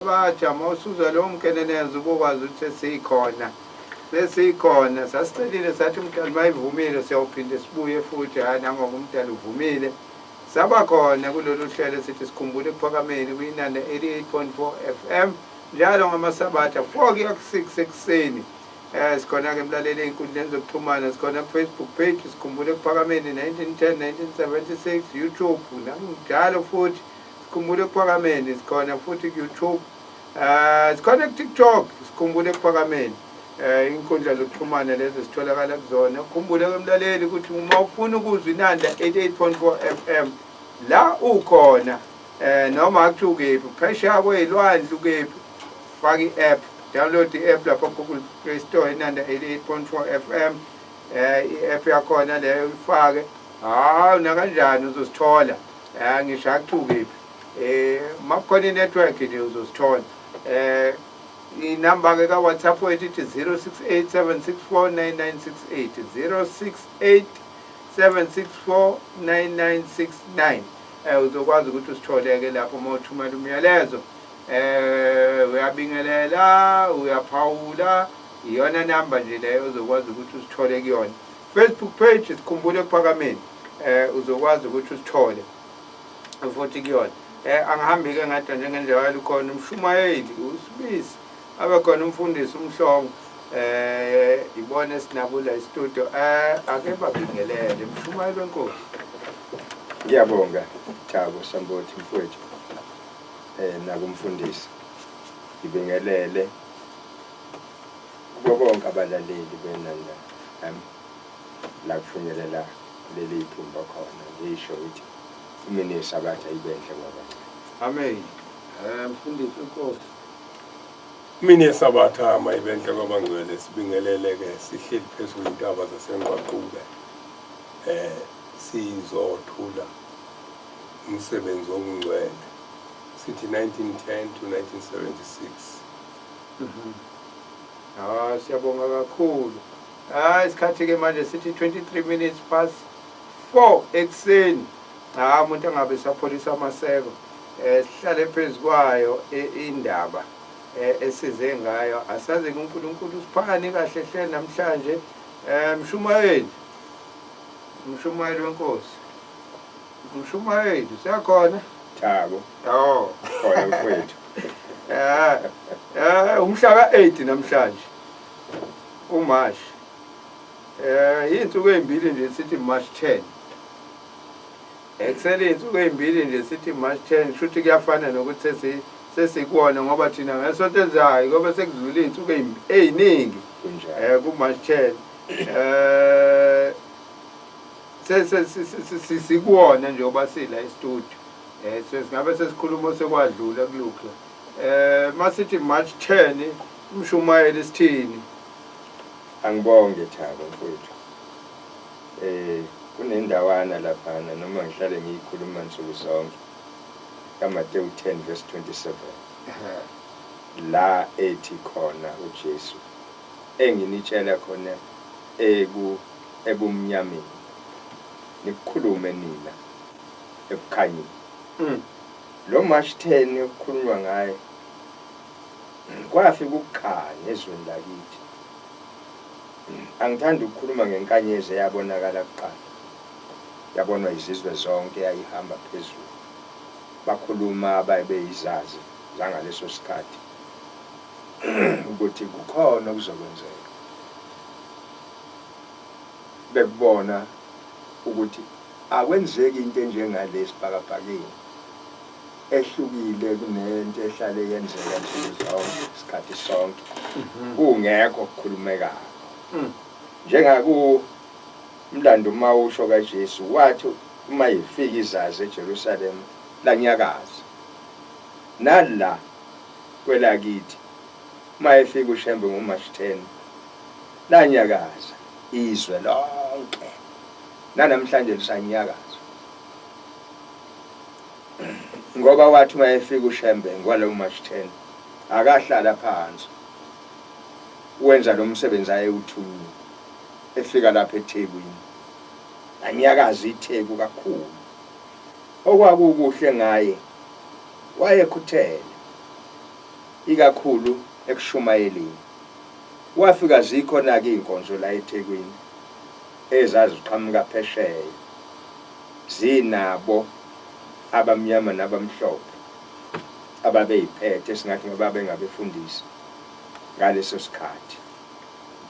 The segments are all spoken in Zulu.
Baja uma usuzwa lowo mkenenezo ubokwazi ukuthi sesikhona. Sesikhona sasicelile sathi umdali mayivumile siyawuphinde sibuye futhi hhayi nangoba umdali uvumile. Saba khona kulolu hlelo sithi sikhumbule ekuphakameni kuyinanda 88.4 FM njalo ngamaSabatha 4 kuya ku-6 ekuseni. Sikhona-ke mlaleli ey'nkundleni zokuxhumana, sikhona ku-Facebook page sikhumbule ekuphakameni 1910 1976, YouTube nakunjalo futhi sikhumbule ekuphakameni sikhona futhi ku-YouTube. Sikhona ku-TikTok sikhumbule ekuphakameni. Inkundla zokuxhumana lezi sitholakala kuzona. Ukhumbule-ke mlaleli ukuthi uma ufuna ukuzwa iNanda 88.4 FM la ukhona noma akuthiwa ukephi, phesheya kwey'lwandle ukephi, faka i-app, download i-app lapha Google Play Store iNanda 88.4 FM. I-app yakhona leyo uyifake, hawu nakanjani uzosithola. Ngisho akuthiwa ukephi. Uma kukhona i-network nje uzosithola. Inamba ke ka WhatsApp wethu ithi 0687649968, 0687649969. Uzokwazi ukuthi usitholeke lapho uma uthumela umyalezo. Uyabingelela, uyaphawula, iyona namba nje leyo ozokwazi ukuthi usithole kuyona. Facebook page sikhumbule ekuphakameni. Uzokwazi ukuthi usithole futhi kuyona. Angihambi ke ngadwa njengenjalo, ukhona umshumayeli uSibisi, abe khona umfundisi uMhlongo. Ibone sinabula istudio. Ake babingelele mshumayeli wenkosi. Ngiyabonga Thabo Sambothi mfowethu, nakumfundisi. Ngibingelele kubo bonke abalaleli beNanda FM la kufinyelela leli phimbo khona. Ngisho ukuthi imini yeSabatha ibenhle kwabancane. Amen. Mfundisi wenkosi. Imini yeSabatha mayibenhle kwabangcwele. Sibingelele ke, sihleli phezu kwentaba zaseNgqwaqube. Sizothula umsebenzi okungcwele. Sithi 1910 to 1976. Ah, siyabonga kakhulu. Ah, isikhathi ke manje sithi 23 minutes past 4 ekuseni. Cha, umuntu angabe sapholisa amaseko. Sihlale phezu kwayo indaba esize ngayo. Asazi uNkulunkulu usiphani kahle hle namhlanje. Mshumayeli. Mshumayeli wenkosi. Mshumayeli, siyakhona? Thabo. Oh. Khona mfowethu. Umhla ka-8 namhlanje. UMarch. Insuku ezimbili nje sithi March 10. Ekusele insuku ezimbili nje sithi March 10, shuthi kuyafana nokuthi sesikuwona ngoba thina ngesonto elizayo ngoba sekudlule insuku eziningi. Kunjalo. Ku March 10. Sikuwona njengoba sila e-studio. Singabe sesikhuluma sekwadlula kulokhu. Masithi March 10 umshumayeli sithini? Angibonge Thabo mfowethu. Kunendawana laphana noma ngihlale ngiyikhuluma nsuku zonke kaMateyu 10 verse 27. La ethi khona uJesu enginitshela khona ebumnyameni nikukhulume nina ekukhanyeni. Lo March 10 okukhulunywa ngaye kwafika ukukhanya ezweni lakithi. Angithandi ukukhuluma ngenkanyezi eyabonakala kuqala, yabonwa izizwe zonke, yayihamba phezulu. Bakhuluma ababeyizazi zangaleso sikhathi ukuthi kukhona okuzokwenzeka. Bekubona ukuthi akwenzeki into enjengale esibhakabhakeni ehlukile kunento ehlale yenzeka nsuku zonke isikhathi sonke, kungekho okukhulumekayo. Njengaku mlando uma usho kaJesu wathi uma ifika izazi eJerusalema lanyakaza. Nala kwelakithi uma efika uShembe ngoMarch 10 lanyakaza izwe lonke, nanamhlanje lisanyakaza. Ngoba wathi uma efika uShembe ngwalowo March 10 akahlala phansi, wenza lo msebenzi ayewuthunyiwe. Efika lapha eThekwini lanyakaza iTheku kakhulu. Okwakukuhle ngaye wayekhuthele. Ikakhulu ekushumayeleni. Wafika zikhona-ke iy'nkonzo la eThekwini ezaziqhamuka phesheya zinabo abamnyama nabamhlophe ababeyiphethe esingathi babengabefundisi ngaleso sikhathi.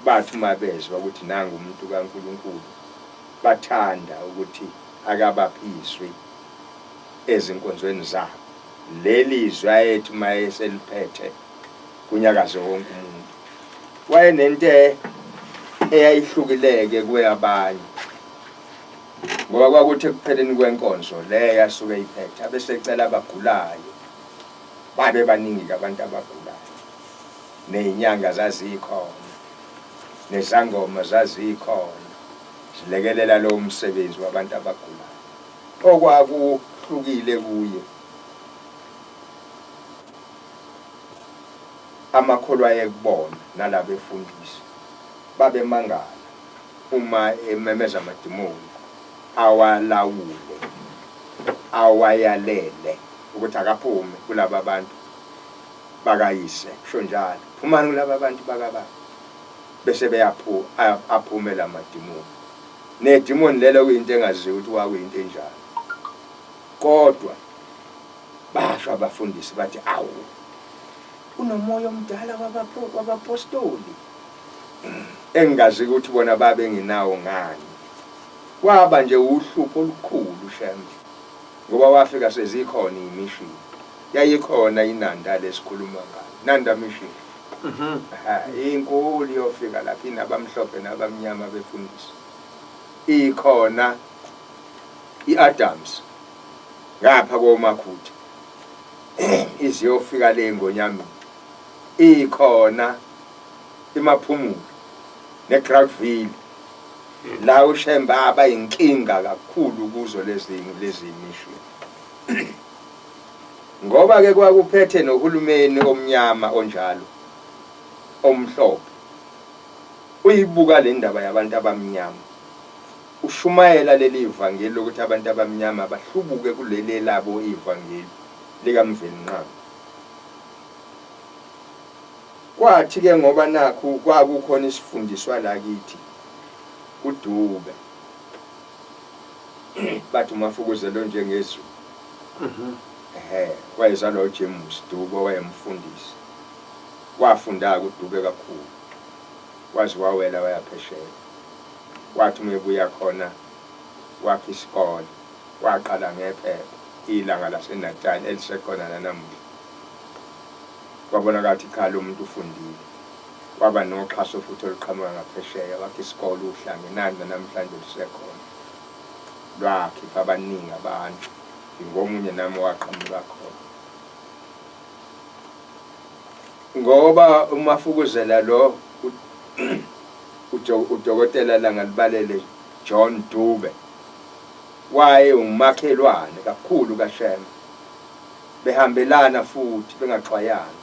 Bathi uma bezwa ukuthi nangu umuntu kaNkulunkulu bathanda ukuthi akabaphe izwi ezinkonzweni zabo. Leli zwi ayethi uma eseliphethe kunyakaze wonke umuntu. Wayenento eyayihlukileke kweyabanye ngoba kwakuthi ekupheleni kwenkonzo le yasuke iphethe abesecela abagulayo babe baningi-ke abantu abagulayo ney'nyanga zazikhona nezangoma zazikhona zilekelela lowo msebenzi wabantu abagulayo Okwakuhlukile kuye, amakholwa ayekubona nalabefundisi babemangala uma ememeza amadimoni awalawule, awayalele ukuthi akaphume kulaba bantu bakayise, kusho njalo, phumani kulaba bantu bakababa, bese beyaphu aphume lamadimoni. Nedimoni lelo kuyinto engaziwa ukuthi kwakuyinto enjani. Kodwa basho abafundisi bathi awu unomoya omdala wabapostoli engingazi ukuthi bona babengenawo ngani. Kwaba nje uhlupho olukhulu Shembe ngoba wafika sezikhona iy'mishini. Yayikhona iNanda lesikhuluma ngayo. Nanda Mission. Ha, inkulu iyofika lapha inabamhlophe nabamnyama befundisi. Ikhona i-Adams ngapha koMakhutha. Iziyofika le ngonyameni. Ikhona iMaphumulo neGroutville. La uShembe aba inkinga kakhulu kuzo lezi lezi mission. Ngoba ke kwakuphethe nohulumeni omnyama onjalo omhlophe uyibuka le ndaba yabantu abamnyama ushumayela leli ivangeli lokuthi abantu abamnyama bahlubuke kuleli elabo ivangeli likaMvelinqangi. Kwathi ke ngoba nakhu kwakukhona isifundiswa la kithi kuDube bathi uMafukuzela onjengezulu. Ehhe, wayezalwa uJames Dube owayemfundisi. Wafunda-ke uDube kakhulu. Waze wawela waya phesheya. Wathi uma ebuya khona wakha isikole. Waqala ngephepha iLanga laseNatal elisekhona nanamuhla. Kwabonakala ukuthi cha lo muntu ufundile. Kwaba noxhaso futhi oluqhamuka ngaphesheya wakha isikole uHlange nani nanamhlanje lusekhona. Lwakhipha abaningi abantu. Ngingomunye nami owaqhamuka khona. Ngoba uMafukuzela lo uDokotela Langalibalele John Dube wayewumakhelwane kakhulu kaShembe. Behambelana futhi bengaxwayani.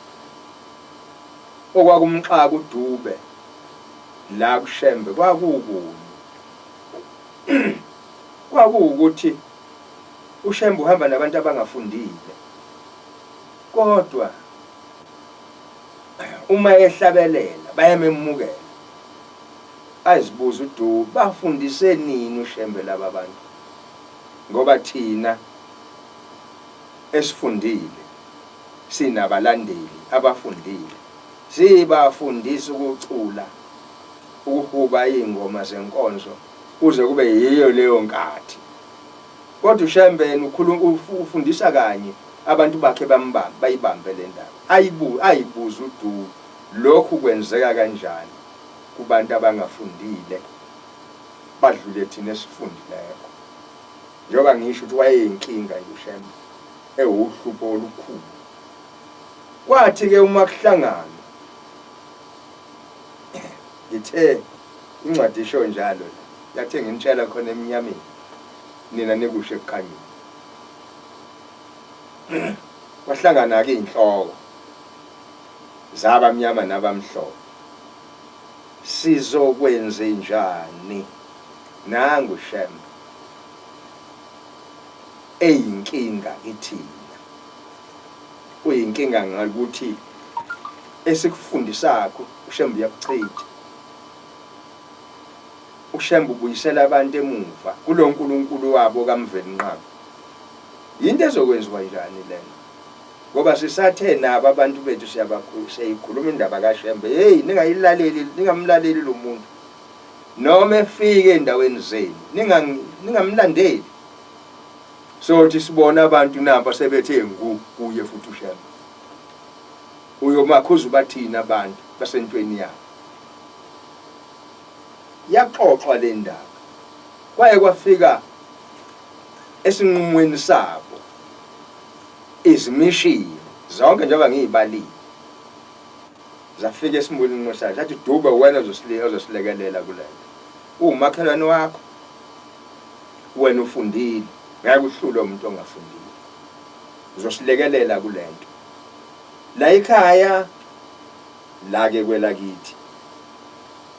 Okwakumxaka uDube la kuShembe kwakukunye. Kwakuwukuthi uShembe uhamba nabantu abangafundile kodwa uma ehlabelela bayamemukela. Azibuze uDube bafundise nini uShembe laba bantu ngoba thina esifundile sinabalandeli abafundile sibafundisa ukucula ukuhuba iy'ngoma zenkonzo kuze kube yiyo leyo nkathi. Kodwa uShembe yena ukhuluma ufundisa kanye abantu bakhe bambambe bayibambe le ndaba. Ayibu ayibuze uDuku lokhu kwenzeka kanjani kubantu abangafundile badlule thina esifundileko. Njengoba ngisho ukuthi wayeyinkinga nje uShembe ewuhlupho olukhulu. Kwathi-ke uma kuhlangana ngithe incwadi isho njalo la yathe nginitshela khona emnyameni nina nikusho ekukhanyeni kwahlangana-ke iy'nhloko zabamnyama nabamhlophe sizokwenzenjani nangu Shembe eyinkinga kithina uyinkinga ngokuthi Esikufundisakho uShembe uyakuchitha. UShembe ubuyisela abantu emuva kulo Nkulunkulu wabo kaMvelinqangi. Yinto ezokwenziwa njani lena? Ngoba sisathe nabo abantu bethu siyayikhuluma indaba kaShembe. Hey, ningayilaleli, ningamlaleli lo muntu. Noma efike endaweni zenu, ningamlandeli. Sothi sibona abantu nampa sebethe ngu kuye futhi uShembe. Uyomakhuza ubathini abantu basentweni yabo. Yaxoxwa le ndaba kwaye kwafika esinqumweni sabo izimishini zonke njengoba ngiyibalile zafika esimweni sayo sathi Dube wena ozosilekelela kule nto uwumakhelwane wakho wena ufundile ngeke uhlulwe umuntu ongafundile uzosilekelela kule nto la ekhaya la-ke kwelakithi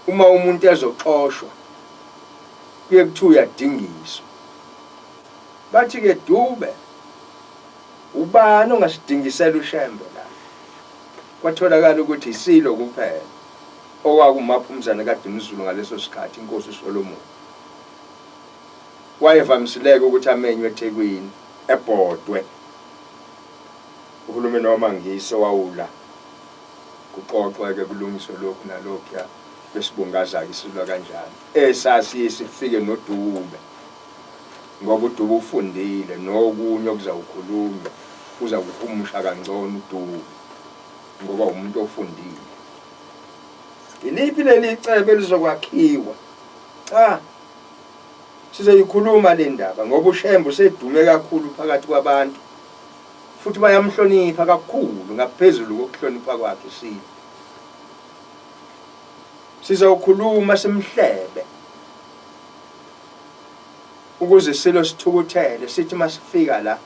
uma umuntu ezoxoshwa kuye kuthiwa uyadingiswa bathi-ke Dube ubani ongasidingisela uShembe la kwatholakala ukuthi isilo kuphela okwakumaphumzane kaDinuzulu ngaleso sikhathi inkosi uSolomon wayevamisileke ukuthi amenywe eThekwini ebhodwe uhulumeni wamaNgisi owawula kuxoxwe-ke kulungiswe lokhu nalokhuya besibungaza-ke isilwa kanjalo esasiye sifike noDube ngoba uDube ufundile nokunye okuzawukhulunywa uzakuhumusha kangcono uDube ngoba umuntu ofundile. Iliphi leli cebo elizokwakhiwa? Cha, sizoyikhuluma le ndaba ngoba uShembe usedume kakhulu phakathi kwabantu futhi bayamhlonipha kakhulu ngaphezulu kokuhlonipha kwakhe isilo. Sizokhuluma simhlebe ukuze isilo sithukuthele sithi masifika la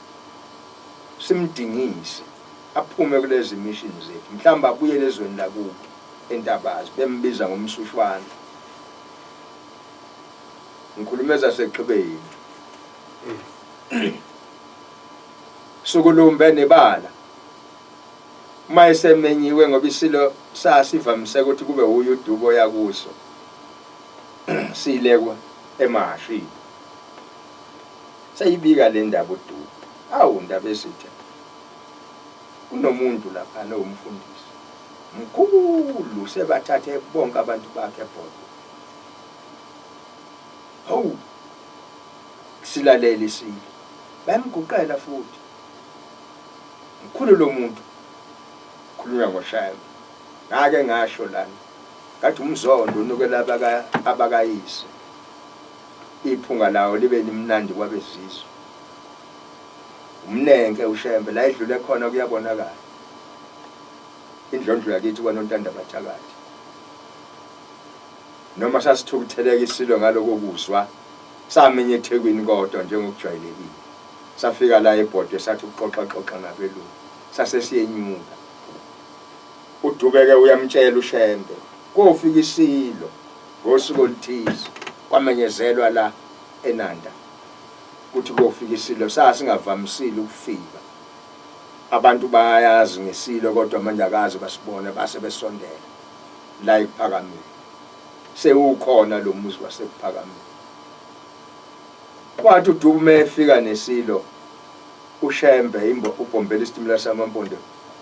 simdingise aphume kulezi mission zethu mhlawumbe abuyele ezweni lakubo eNtabazi bembiza ngomsushwana. Ngikhuluma ezaseXhibeni. Sukulumbe nebala uma esemenyiwe ngoba isilo sasivamise ukuthi kube wuye uDube oya kuso silekwa emahashini. Seyibika le ndaba uDube. Awu Ndabezitha, kunomuntu laphana owumfundisi mkhulu sebathathe bonke abantu bakhe ebhodwe. Hawu silalele isilo. Bayamguqela futhi. Mkhulu lo muntu. Khulunywa ngoShembe. Ngake ngasho lana. Ngathi umzondo unukela abaka abakayise. Iphunga lawo libe limnandi kwabezizwe. Umnenke uShembe la edlule khona kuyabonakala. Indlondlo yakithi kwaNontanda bathakathi. Noma sasithukutheleka isilo ngaloko kuzwa saminya eThekwini kodwa njengokujwayelekile. Safika la eBhodwe sathi ukuxoxa xoxa nabelungu. Sase siyenyuka. UDube ke uyamtshela uShembe kofika isilo ngosuku oluthize kwamenyezelwa la eNanda ukuthi kofika isilo sasingavamisile ukufika. Abantu bayazi ngesilo kodwa manje akaze basibone base besondela la eKuphakameni. Sewukhona lo muzi waseKuphakameni. Kwathi uDube uma efika nesilo uShembe imbo ubhombela isitimela samaMpondo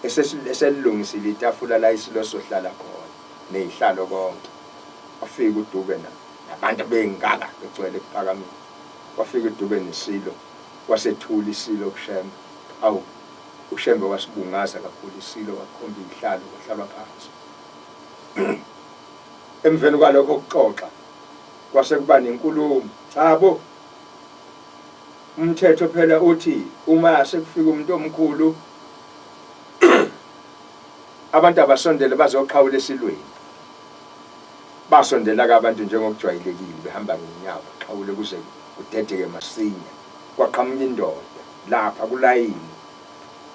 eselilungisile itafula la isilo sizohlala khona nezihlalo konke. Wafika uDube na nabantu bengaka begcwele eKuphakameni. Wafika uDube nesilo wasethula isilo kuShembe. Awu uShembe wasibungaza kakhulu isilo wakhomba izihlalo kwahlalwa phansi. Emveni kwalokho kuxoxa kwase kuba nenkulumo. Cha bo, umthetho phela uthi uma sekufika umuntu omkhulu abantu abasondele bazoxhawula esilweni. Basondela-ke abantu njengokujwayelekile behamba ngenyawo baxhawule kuze kudedeke masinya. Kwaqhamuka indoda lapha kulayini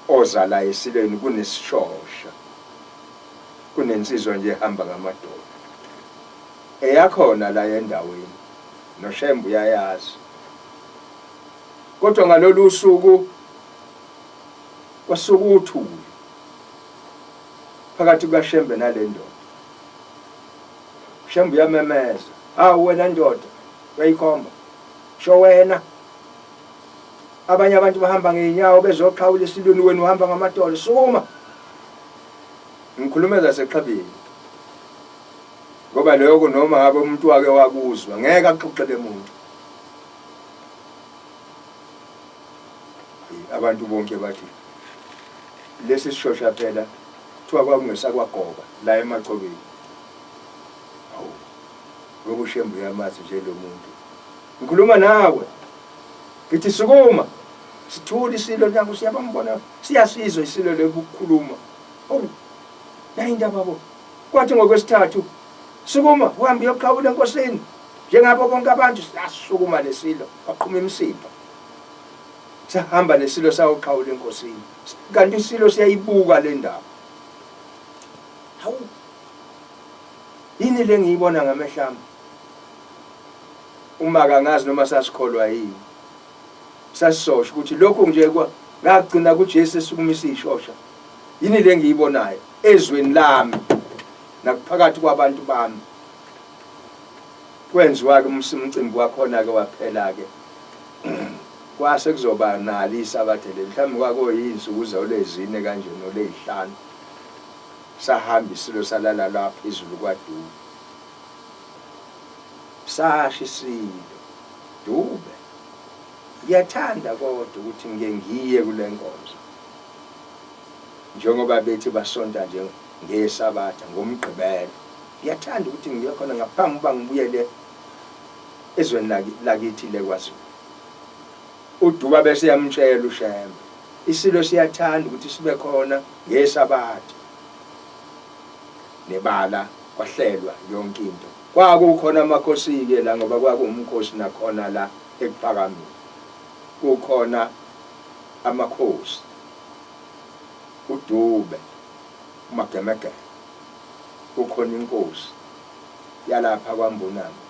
oza la esilweni kunesishosha. Kunensizwa nje ehamba ngamadolo. Eyakhona la endaweni noShembe uyayazi. Kodwa ngalolu suku kwasuka uthuli. Phakathi kukaShembe nale ndoda. Shembe uyamemeza, hawu wena ndoda, uyayikhomba. Sho wena. Abanye abantu bahamba ngey'nyawo bezoxhawula esilweni wena uhamba ngamadolo, sukuma. Ngikhuluma ezaseqhabeni. Ngoba lokho noma ngabe umuntu wake wakuzwa ngeke axoxele muntu. Abantu bonke bathi lesi sishosha phela kuthiwa kwakungesakwagoba la emacobeni. Hawu, ngoba uShembe uyamazi nje lo muntu. Ngikhuluma nawe. Ngithi sukuma. Sithule isilo naku siyabambona siyasizwa isilo lokhu ukukhuluma. Oh, nayi indaba bo. Kwathi ngokwesithathu sukuma uhambe uyoqhawula enkosini njengabo bonke abantu sasukuma lesilo waqhuma imisipha. Sahamba nesilo sayoqhawula enkosini. Kanti isilo siyayibuka le ndaba. Hawu. Yini le ngiyibona ngamehlo ami? Uma kangazi noma sasikholwa yini. Sasisosho ukuthi lokhu nje kwa ngagcina kuJesu esukumisa ishosha. Yini le ngiyibonayo ezweni lami nakuphakathi kwabantu bami. Kwenziwa ke umcimbi wakhona ke waphela ke. Kwase kuzoba nalo iSabatha leli, mhlawumbe kwakuyizinsuku zolwezine kanje nolwezihlanu. Sahamba isilo salala la phezulu kwaDube. Sasho isilo, Dube, ngiyathanda kodwa ukuthi ngike ngiye kule nkonzo. Njengoba bethi basonta nje ngeSabatha, ngoMgqibelo. Ngiyathanda ukuthi ngiye khona ngaphambi ukuba ngibuyele ezweni lakithi le kwaZulu. UDuba bese eyamtshela uShembe, iSilo siyathanda ukuthi sibe khona ngeSabatha. Nebala kwahlelwa yonke into. Kwakukhona amakhosi-ke la ngoba kwakuwumkhosi nakhona la eKuphakameni. Kukhona amakhosi, uDube, uMagemegeme, kukhona inkosi yalapha kwaMbonambi.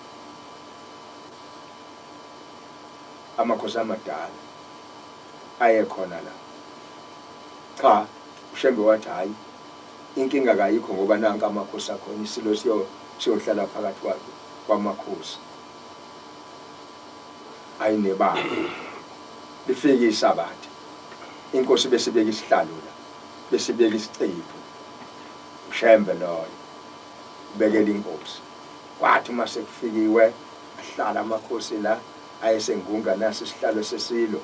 Amakhosi amadala ayekhona la. Cha, uShembe wathi hhayi, inkinga kayikho ngoba nanka amakhosi akhona, iSilo siyohlala phakathi kwamakhosi. Hhayi nebala. Lifike iSabatha, inkosi besibeka isihlalo la, besibeka isicephu. UShembe loyo ubekela inkosi. Kwathi uma sekufikiwe ahlala amakhosi la ayesengunga nasi isihlalo sesilo.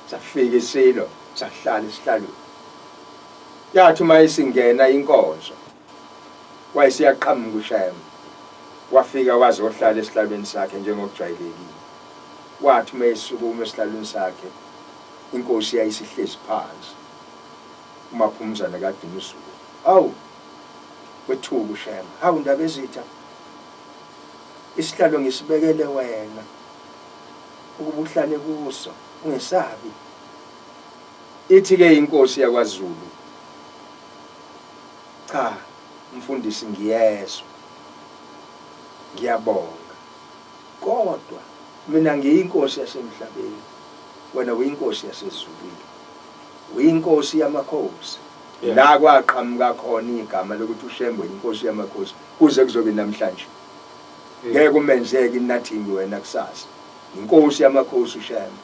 Safika isilo sahlala esihlalweni. Yathi uma isingena inkonzo wayeseyaqhamuka uShembe. Wafika wazohlala esihlalweni sakhe njengokujwayelekile. Wathi uma esukuma esihlalweni sakhe inkosi yayisihlezi phansi uMaphumzane kaDinuzulu. Hawu! Wethuka uShembe. Hawu Ndabezitha, isihlalo ngisibekele wena ukuba uhlale kuso, ungesabi. Ithi-ke inkosi yakwaZulu, Cha, mfundisi ngiyezwa, ngiyabonga, kodwa mina ngiyinkosi yasemhlabeni, wena uyinkosi yasezulwini, uyinkosi yamakhosi. La kwaqhamuka khona igama lokuthi uShembe uyinkosi yamakhosi kuze kuzobe namhlanje. Ngeke umenzeke inathingi wena kusasa. Inkosi yamakhosi uShembe.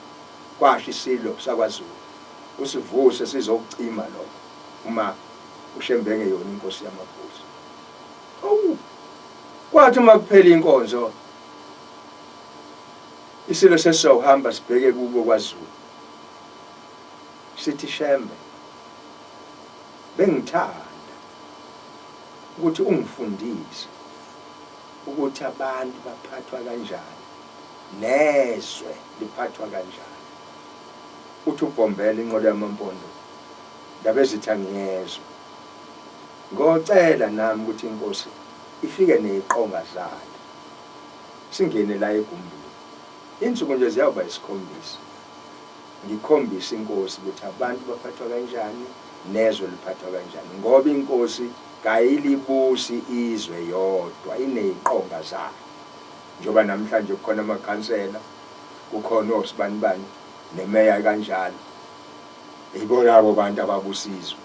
Kwasho iSilo sakwaZulu. Usivuse sizokucima lokho uma uShembe engeyona inkosi yamakhosi. Awu! Kwathi uma kuphela inkonzo iSilo sesizohamba sibheke kubo kwaZulu. Sithi Shembe bengithanda ukuthi ungifundise ukuthi abantu baphathwa kanjani nezwe liphathwa kanjani. Uthi uBhombela inqola yamampondo Ndabezitha ngiyezwa. Ngocela nami ukuthi inkosi ifike neziqonga zayo. Singene la egumbini. Insuku nje ziyawuba yisikhombisa. Ngikhombise inkosi ukuthi abantu baphathwa kanjani nezwe liphathwa kanjani ngoba inkosi kayilibusi izwe yodwa ineziqonga zayo. Njengoba namhlanje kukhona amakhansela, kukhona osibanibani nemeya kanjalo. Yibona labo bantu ababusa izwe.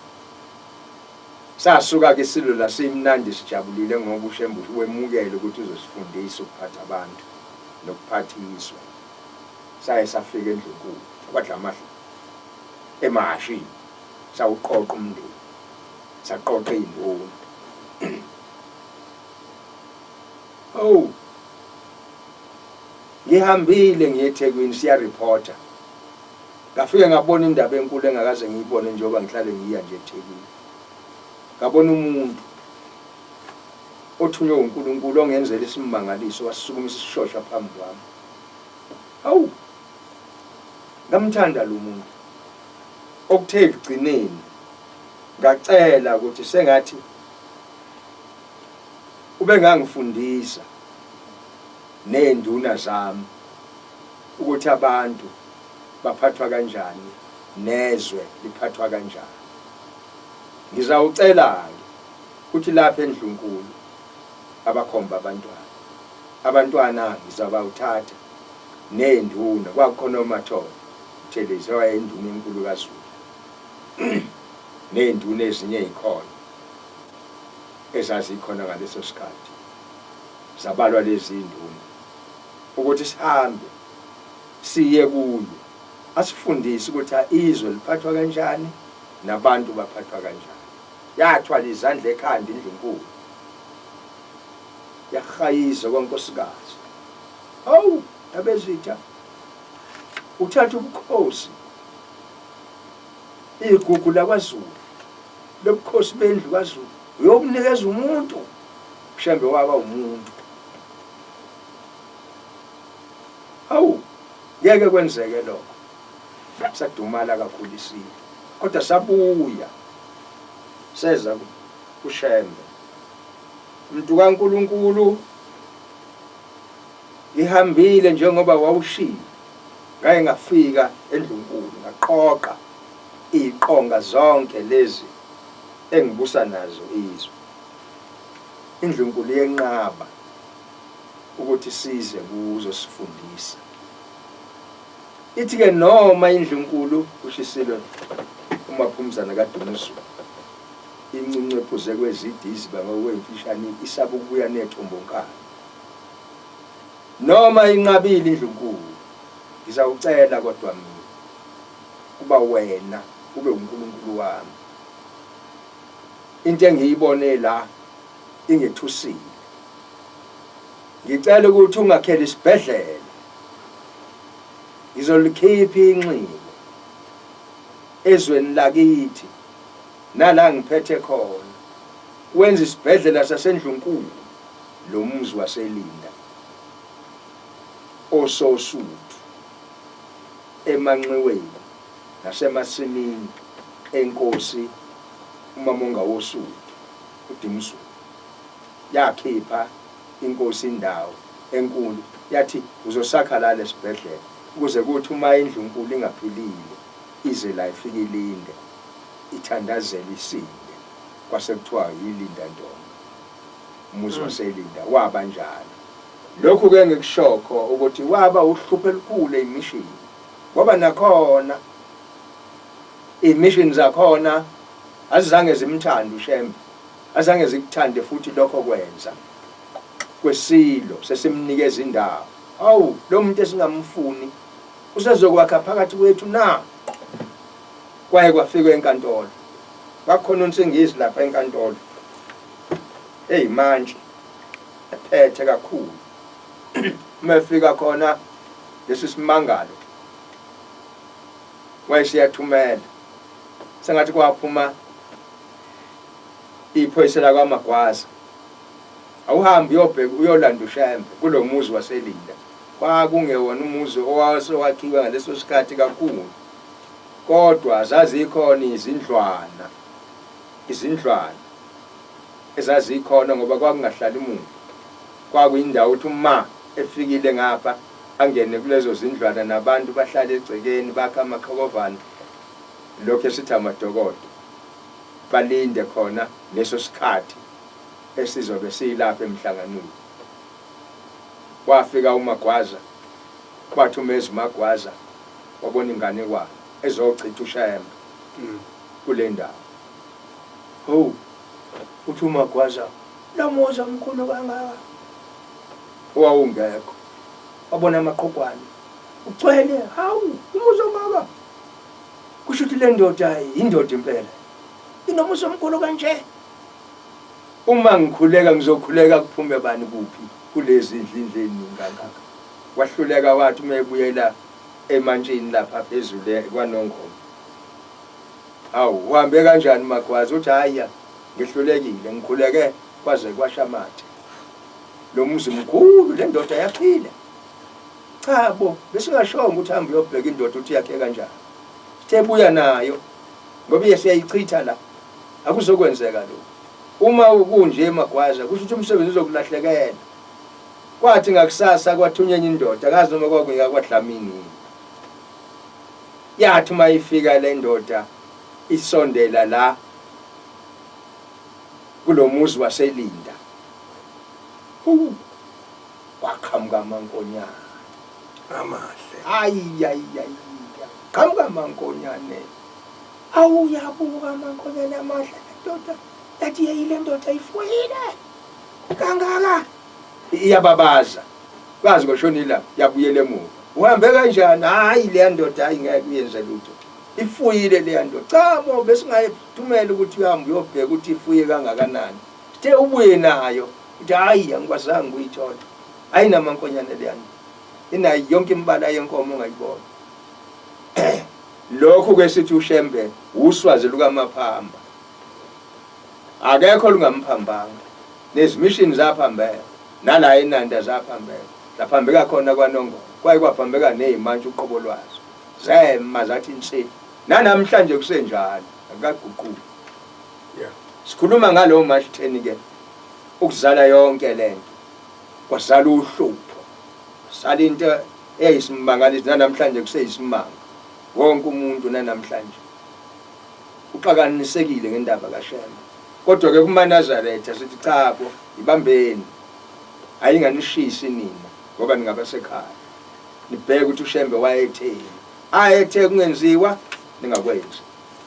Sasuka-ke isilo la simnandi sijabulile ngoba uShembe wemukele ukuthi uzosifundisa ukuphatha abantu nokuphatha izwe. Saye safika eNdlunkulu kwadla amahle emahhashini sawuqoqa umndeni saqoqa iy'nduna. Hawu ngihambile ngiye eThekwini siya-reporter. Ngafike ngabona indaba enkulu engakaze ngiyibone njengoba ngihlale ngiya nje eThekwini. Ngabona umuntu othunywe uNkulunkulu ongenzela isimangaliso wasukumisa isishosha phambi kwami. Hawu! Ngamthanda lo muntu. Okuthe ekugcineni ngacela ukuthi sengathi ubengangifundisa nezinduna zami ukuthi abantu baphathwa kanjani nezwe liphathwa kanjani. Ngizawucela-ke ukuthi lapha eNdlunkulu abakhomba abantwana. Abantwana ngizabawuthatha nezinduna kwakukhona oMathole Buthelezi owayeyinduna enkulu kaZulu nezinduna ezinye ezikhona ezazikhona ngaleso sikhathi zabalwa lezi nduna ukuthi sihambe siye kuye asifundise ukuthi izwe liphathwa kanjani nabantu baphathwa kanjani. Yathwala izandla ekhanda indlunkulu yahayiza kwankosikazi. Hawu Ndabezitha uthatha ubukhosi igugu lakwaZulu lobukhosi bendlu kaZulu uyobunikeza umuntu. UShembe waba umuntu. Hawu ngeke kwenzeke lokho. Sadumala kakhulu isilo. Kodwa sabuya seza kuShembe. Mntu kaNkulunkulu ngihambile njengoba wawushilo ngaye ngafika endlunkulu ngaqoqa iziqonga zonke lezi engibusa nazo izwe. Indlunkulu yenqaba ukuthi size kuzosifundisa. Ithi-ke noma indlunkulu ushisilo uMaphumzana kaDumuzulu incuncwephuze kwezide iziba ngokwemfishane isaba ukubuya nethombonkana. Noma inqabile indlunkulu ngizawucela kodwa mina kuba wena ube uNkulunkulu wami. Into engiyibone la ingethusile. Ngicela ukuthi ungakheli isibhedlela. Ngizolikhipha inxiwa ezweni lakithi nala ngiphethe khona. Wenza isibhedlela saseNdlunkulu lo muzi waseLinda oSosuthu emanxiweni nasemasimini enkosi uMamonga woSuthu uDinuzulu. Yakhipha inkosi indawo enkulu yathi uzosakha la lesibhedlela ukuze kuthi uma indlunkulu ingaphilile ize la ifike ilinde ithandazele isinde kwase kuthiwa yilinda ntonga umuzi waselinda waba njalo. Lokhu ke engikushokho ukuthi waba uhlupho elikhulu eyimishini ngoba nakhona iy'mishini zakhona azizange zimthande uShembe azange zikuthande futhi lokho kwenza kwesilo sesimnikeza indawo. Awu lo muntu esingamfuni usezokwakha phakathi kwethu na? Kwaye kwafikwa enkantolo. Kwakukhona uNsingizi lapha enkantolo eyimantshi ephethe kakhulu. Uma efika khona lesi simangalo wayesiyathumela sengathi kwaphuma iphoyisa lakwaMagwaza awuhambe uyobheka uyolanda uShembe kulo muzi waseLinda. Kwakungewona umuzi owawusewakhiwe ngaleso sikhathi kakhulu, kodwa zazikhona izindlwana, izindlwana ezazikhona ngoba kwakungahlali muntu. Kwakuyindawo ukuthi uma efikile ngapha angene kulezo zindlwana nabantu bahlale egcekeni bakhe amaqhokovana, lokhu esithi amadokodo, balinde khona leso sikhathi esizobe siyilapha emhlanganweni. Wafika uMagwaza, kwathi uma eza uMagwaza wabona inganekwane ezochitha uShembe kule ndawo. Hawu! Uthi uMagwaza, lo muzi omkhulu kangaka owawungekho, wabona amaqhugwane ugcwele, hawu umuzi ongaka. Kusho ukuthi le ndoda yindoda impela, inomuzi omkhulu kanje. Uma ngikhuleka ngizokhuleka kuphume bani kuphi kulezi ndlindlu eziningi kangaka. Wahluleka wathi uma ebuyela emantshini lapha phezulu kwaNongoma. Hawu uhambe kanjani Magwaza uthi hhayi ngihlulekile ngikhuleke kwaze kwasha amathe. Lo muzi mkhulu le ndoda yaphila. Cha bo besingashongo ukuthi hamba uyobheka indoda uthi yakhe kanjani. Sithe buya nayo ngoba iye siyayichitha la. Akuzokwenzeka lokhu. Uma kunje Magwaza kusho ukuthi umsebenzi uzokulahlekela. Kwathi ngakusasa kwathunywa enye indoda angazi noma kwakungeyakwaDlamini yini. Yathi uma ifika le ndoda isondela la kulo muzi waseLinda, hu, kwaqhamuka amankonyane. Amahle. Ayi, ayi, ayi, qhamuka amankonyane. Awu yabuka amankonyane amahle le ndoda. Yathi yeyi le ndoda ifuyile kangaka. Iyababaza. Kwazi kwashona ilanga yabuyela emuva. Uhambe kanjani? Hayi leya ndoda hayi ngeke uyenze lutho. Ifuyile leya ndoda. Cha bo besingayithumela ukuthi uhambe uyobheka ukuthi ifuye kangakanani. Sithe ubuye nayo. Uthi hayi angikwazanga ukuyithola. Ayinamankonyane leya ndoda. Inayo yonke imibala yenkomo ongayibona. Lokhu ke sithi uShembe wuswazi lukaMaphamba. Akekho olungamphambanga. Nezimishini zaphambeka. Nala eNanda zaphambeka. Zaphambeka khona kwaNongoma. Kwaye kwaphambeka nezimantshi uqobo lwazo. Zema zathi nsi. Nanamhlanje kusenjalo. Akukaguquki. Yeah. Sikhuluma ngalowo March 10 ke ukuzala yonke lento. Kwazala uhlupho. Kwazala into eyayisimangaliso nanamhlanje kuseyisimanga. Wonke umuntu nanamhlanje uxakanisekile ngendaba kaShembe. Kodwa ke kumaNazaretha sithi cha bo ibambeni. Ayinganishisi nina ngoba ningabasekhaya. Nibheke ukuthi uShembe wayetheni. Ayethe kungenziwa ningakwenzi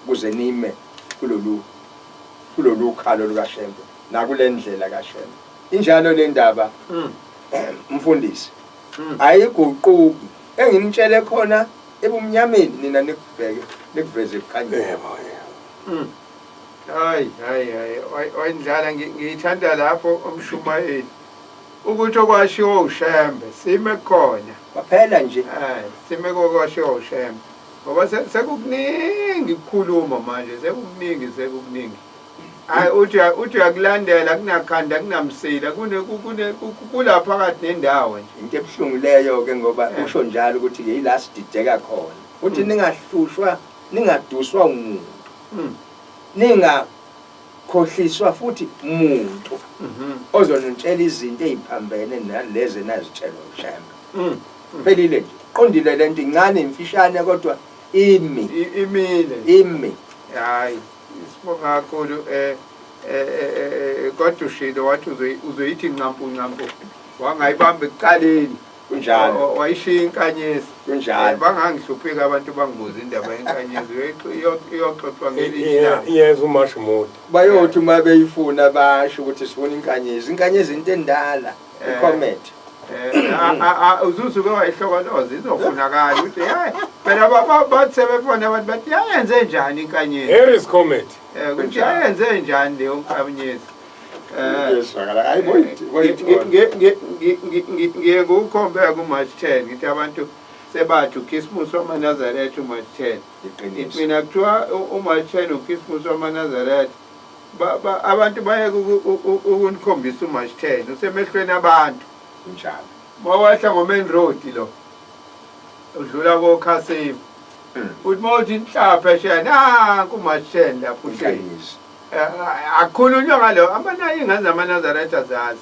ukuze nime kulolu khalo lukaShembe nakule ndlela kaShembe. Injalo le ndaba mfundisi. Ayiguquki. Enginitshele khona ebumnyameni nina nikubheke nikuveze ekukhanyeni. Yebo, yebo. Hayi, hayi, hayi, wayindlala ngiyithanda lapho umshumayeli. Ukuthi okwashiwo uShembe sime khona. Kwaphela nje. Hayi, sime kokwashiwo uShembe. Ngoba sekukuningi ukukhuluma manje, sekukuningi, sekukuningi. Hayi uthi uyakulandela kunakhanda kunamsila kune kune kula phakathi nendawo nje. Into ebuhlungu leyo ke ngoba usho njalo ukuthi ke ila sidideka khona. Uthi ningahlushwa, ningaduswa umuntu. Ningakhohliswa futhi muntu ozonitshela izinto eziphambene nalezi enazitshelwa uShembe. Phelile nje. Qondile lento incane imfishane kodwa imi. Imile. Imi. Hayi, sibonga kakhulu kodwa ushilo wathi uzoyithi nqampu nqampu wangayibamba ekuqaleni. Kunjalo. Wayishiya inkanyezi. Kunjalo. Bangangihlupheki abantu bangibuza indaba yenkanyezi iyoxoxwa ngelinye ilanga. Iyeza umashi mude. Bayothi uma beyifuna basho ukuthi sifuna inkanyezi. Inkanyezi into endala. I-comet. Uzusuke wayihlokoloza izofunakala ukuthi hey phela bathi sebefona abantu bathi yayenze njani inkanyezi. Here is comet. Ukuthi yayenze njani leyo nkanyezi. Iyezwakala. Hayi boyithola. Ngiye ngukhombe ku-March 10 ngithi abantu sebathi uKhisimusi wamaNazaretha uMarch 10. Iqiniso. Mina kuthiwa uMarch 10 uKhisimusi wamaNazaretha. Abantu bayeke ukunikhombisa uMarch 10 usemehlweni abantu. Kunjalo. Mawehla ngo-main road lo udlula koKhasimu. Uthi mawuthi inhla phesheya nanku uMarch 10 lapho uhleli. Inkanyezi. Akukhulunywa ngalo amana ingane zamaNazaretha zazi.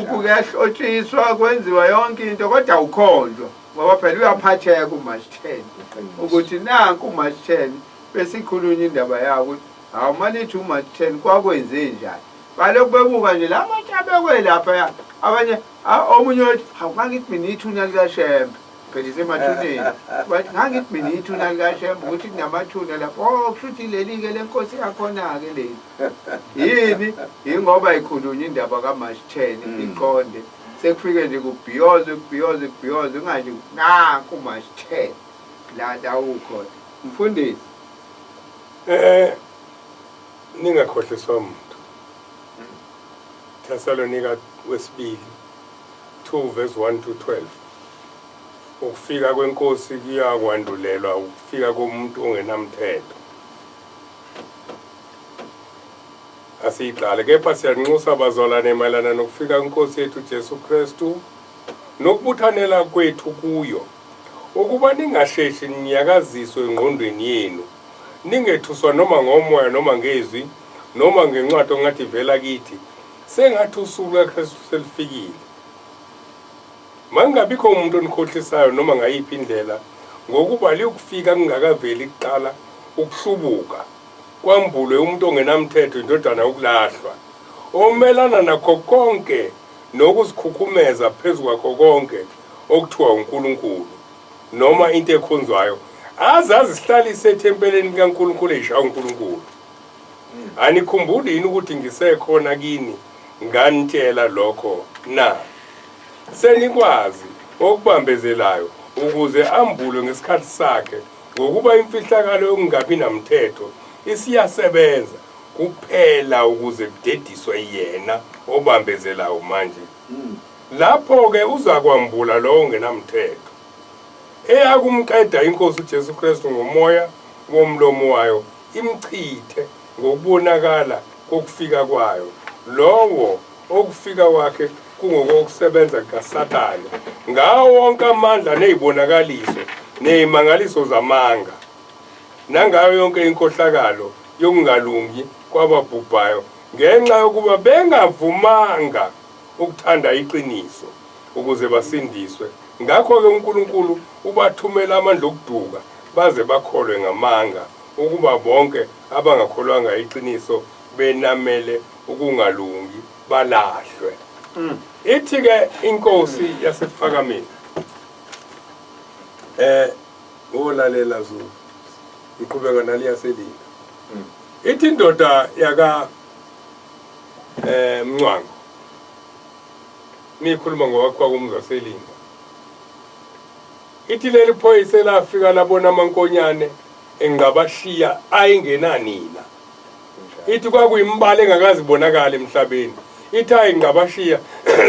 Kuyahlotshiswa kwenziwa yonke into kodwa awukhonjwa ngoba phela uyaphatheka uMarch 10. Iqiniso. Ukuthi nanku uMarch 10 bese ikhulunywa indaba yawo ukuthi hawu malithi uMarch 10 kwakwenze njani. Balokhu bebuka nje la matshe abekwe lapha abanye omunye uthi hawu ngangithi mina ithuna likaShembe. Phela isemathuneni. Bathi ngangithi mina ithuna likaShembe ukuthi kunamathuna lapho. Oh kusho ukuthi leli-ke lenkosi yakhona-ke leli. Yini? Yingoba ikhulunywa indaba kaMarch 10 iqonde. Sekufike nje kubhiyozwe kubhiyozwe kubhiyozwe kungaje nanku March 10 la la ukhona. Mfundisi. Eh ningakhohliswa muntu. Thessalonika wesibili 2 verse 1 to 12. Ukufika kwenkosi kuyakwandulelwa ukufika komuntu ongenamthetho. Asiyiqale kepha siyanxusa bazalwane mayelana nokufika kwenkosi yethu Jesu Kristu nokubuthanela kwethu kuyo ukuba ningasheshi ninyakaziswe engqondweni yenu ningethuswa noma ngomoya noma ngezwi noma ngencwadi ongathi ivela kithi sengathi usuku lukaKristu selufikile. Makungabikho umuntu onikhohlisayo noma ngayiphi indlela, ngokuba liyokufika kungakaveli kuqala ukuhlubuka, kwambulwe umuntu ongenamthetho, indodana yokulahlwa, omelana nakho konke nokuzikhukhumeza phezu kwakho konke okuthiwa uNkulunkulu noma into ekhonzwayo, aze azihlalise ethempelini likaNkulunkulu eyishaya uNkulunkulu. Anikhumbuli yini ukuthi ngisekhona kini nganitshela lokho na? Senikwazi okubambezelayo ukuze ambulwe ngesikhathi sakhe, ngokuba imfihlakalo yokungabi namthetho isiyasebenza kuphela ukuze kudediswe yena obambezelayo manje. Lapho-ke uzakwambula lowo ongenamthetho, eyakumqeda iNkosi uJesu Kristu ngomoya womlomo wayo imchithe ngokubonakala kokufika kwayo, lowo okufika kwakhe kungokokusebenza kukaSathane ngawo wonke amandla nezibonakaliso nezimangaliso zamanga, nangayo yonke inkohlakalo yokungalungi kwababhubhayo ngenxa yokuba bengavumanga ukuthanda iqiniso ukuze basindiswe. Ngakho-ke uNkulunkulu ubathumela amandla okuduka baze bakholwe ngamanga, ukuba bonke abangakholwanga iqiniso benamele ukungalungi balahlwe. Ithi-ke inkosi yaseKuphakameni, eh ngolalela Zulu, ngiqhubeka naliyaselinda. Ithi indoda yaka eh Mncwango nikhuluma ngokwakhiwa komuzi waselinda. Ithi leli phoyisa elafika labona amankonyane engqabashiya ayingenanina. Ithi kwakuyimbala engakazibonakala emhlabeni. Ithi ayingqabashiya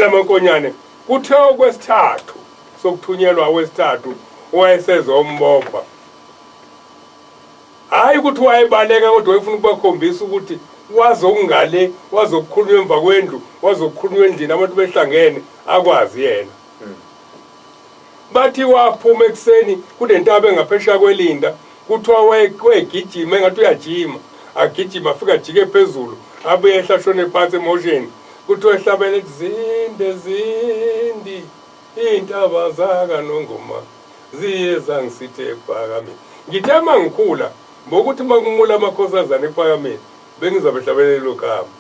lamankonyane kuthe okwesithathu sokuthunyelwa wesithathu owayesezombopha. Hhayi ukuthi wayebaleka kodwa wayefuna ukubakhombisa ukuthi wazokungale wazokukhulunywa emva kwendlu wazokukhulunywa endlini abantu behlangene akwazi yena. Bathi waphuma ekuseni kunentaba engaphesheya kwelinda kuthiwa wayegijima engathi uyajima agijima afike ajike phezulu abuye ehla ashone phansi emosheni kuthiwa ehlabele ethi zinde zindi iy'ntaba zakanongoma ziye zangisithe ekuphakameni ngithe uma ngikhula ngokuthi uma kumula amakhosazane ekuphakameni bengizabe hlabelele lelo gama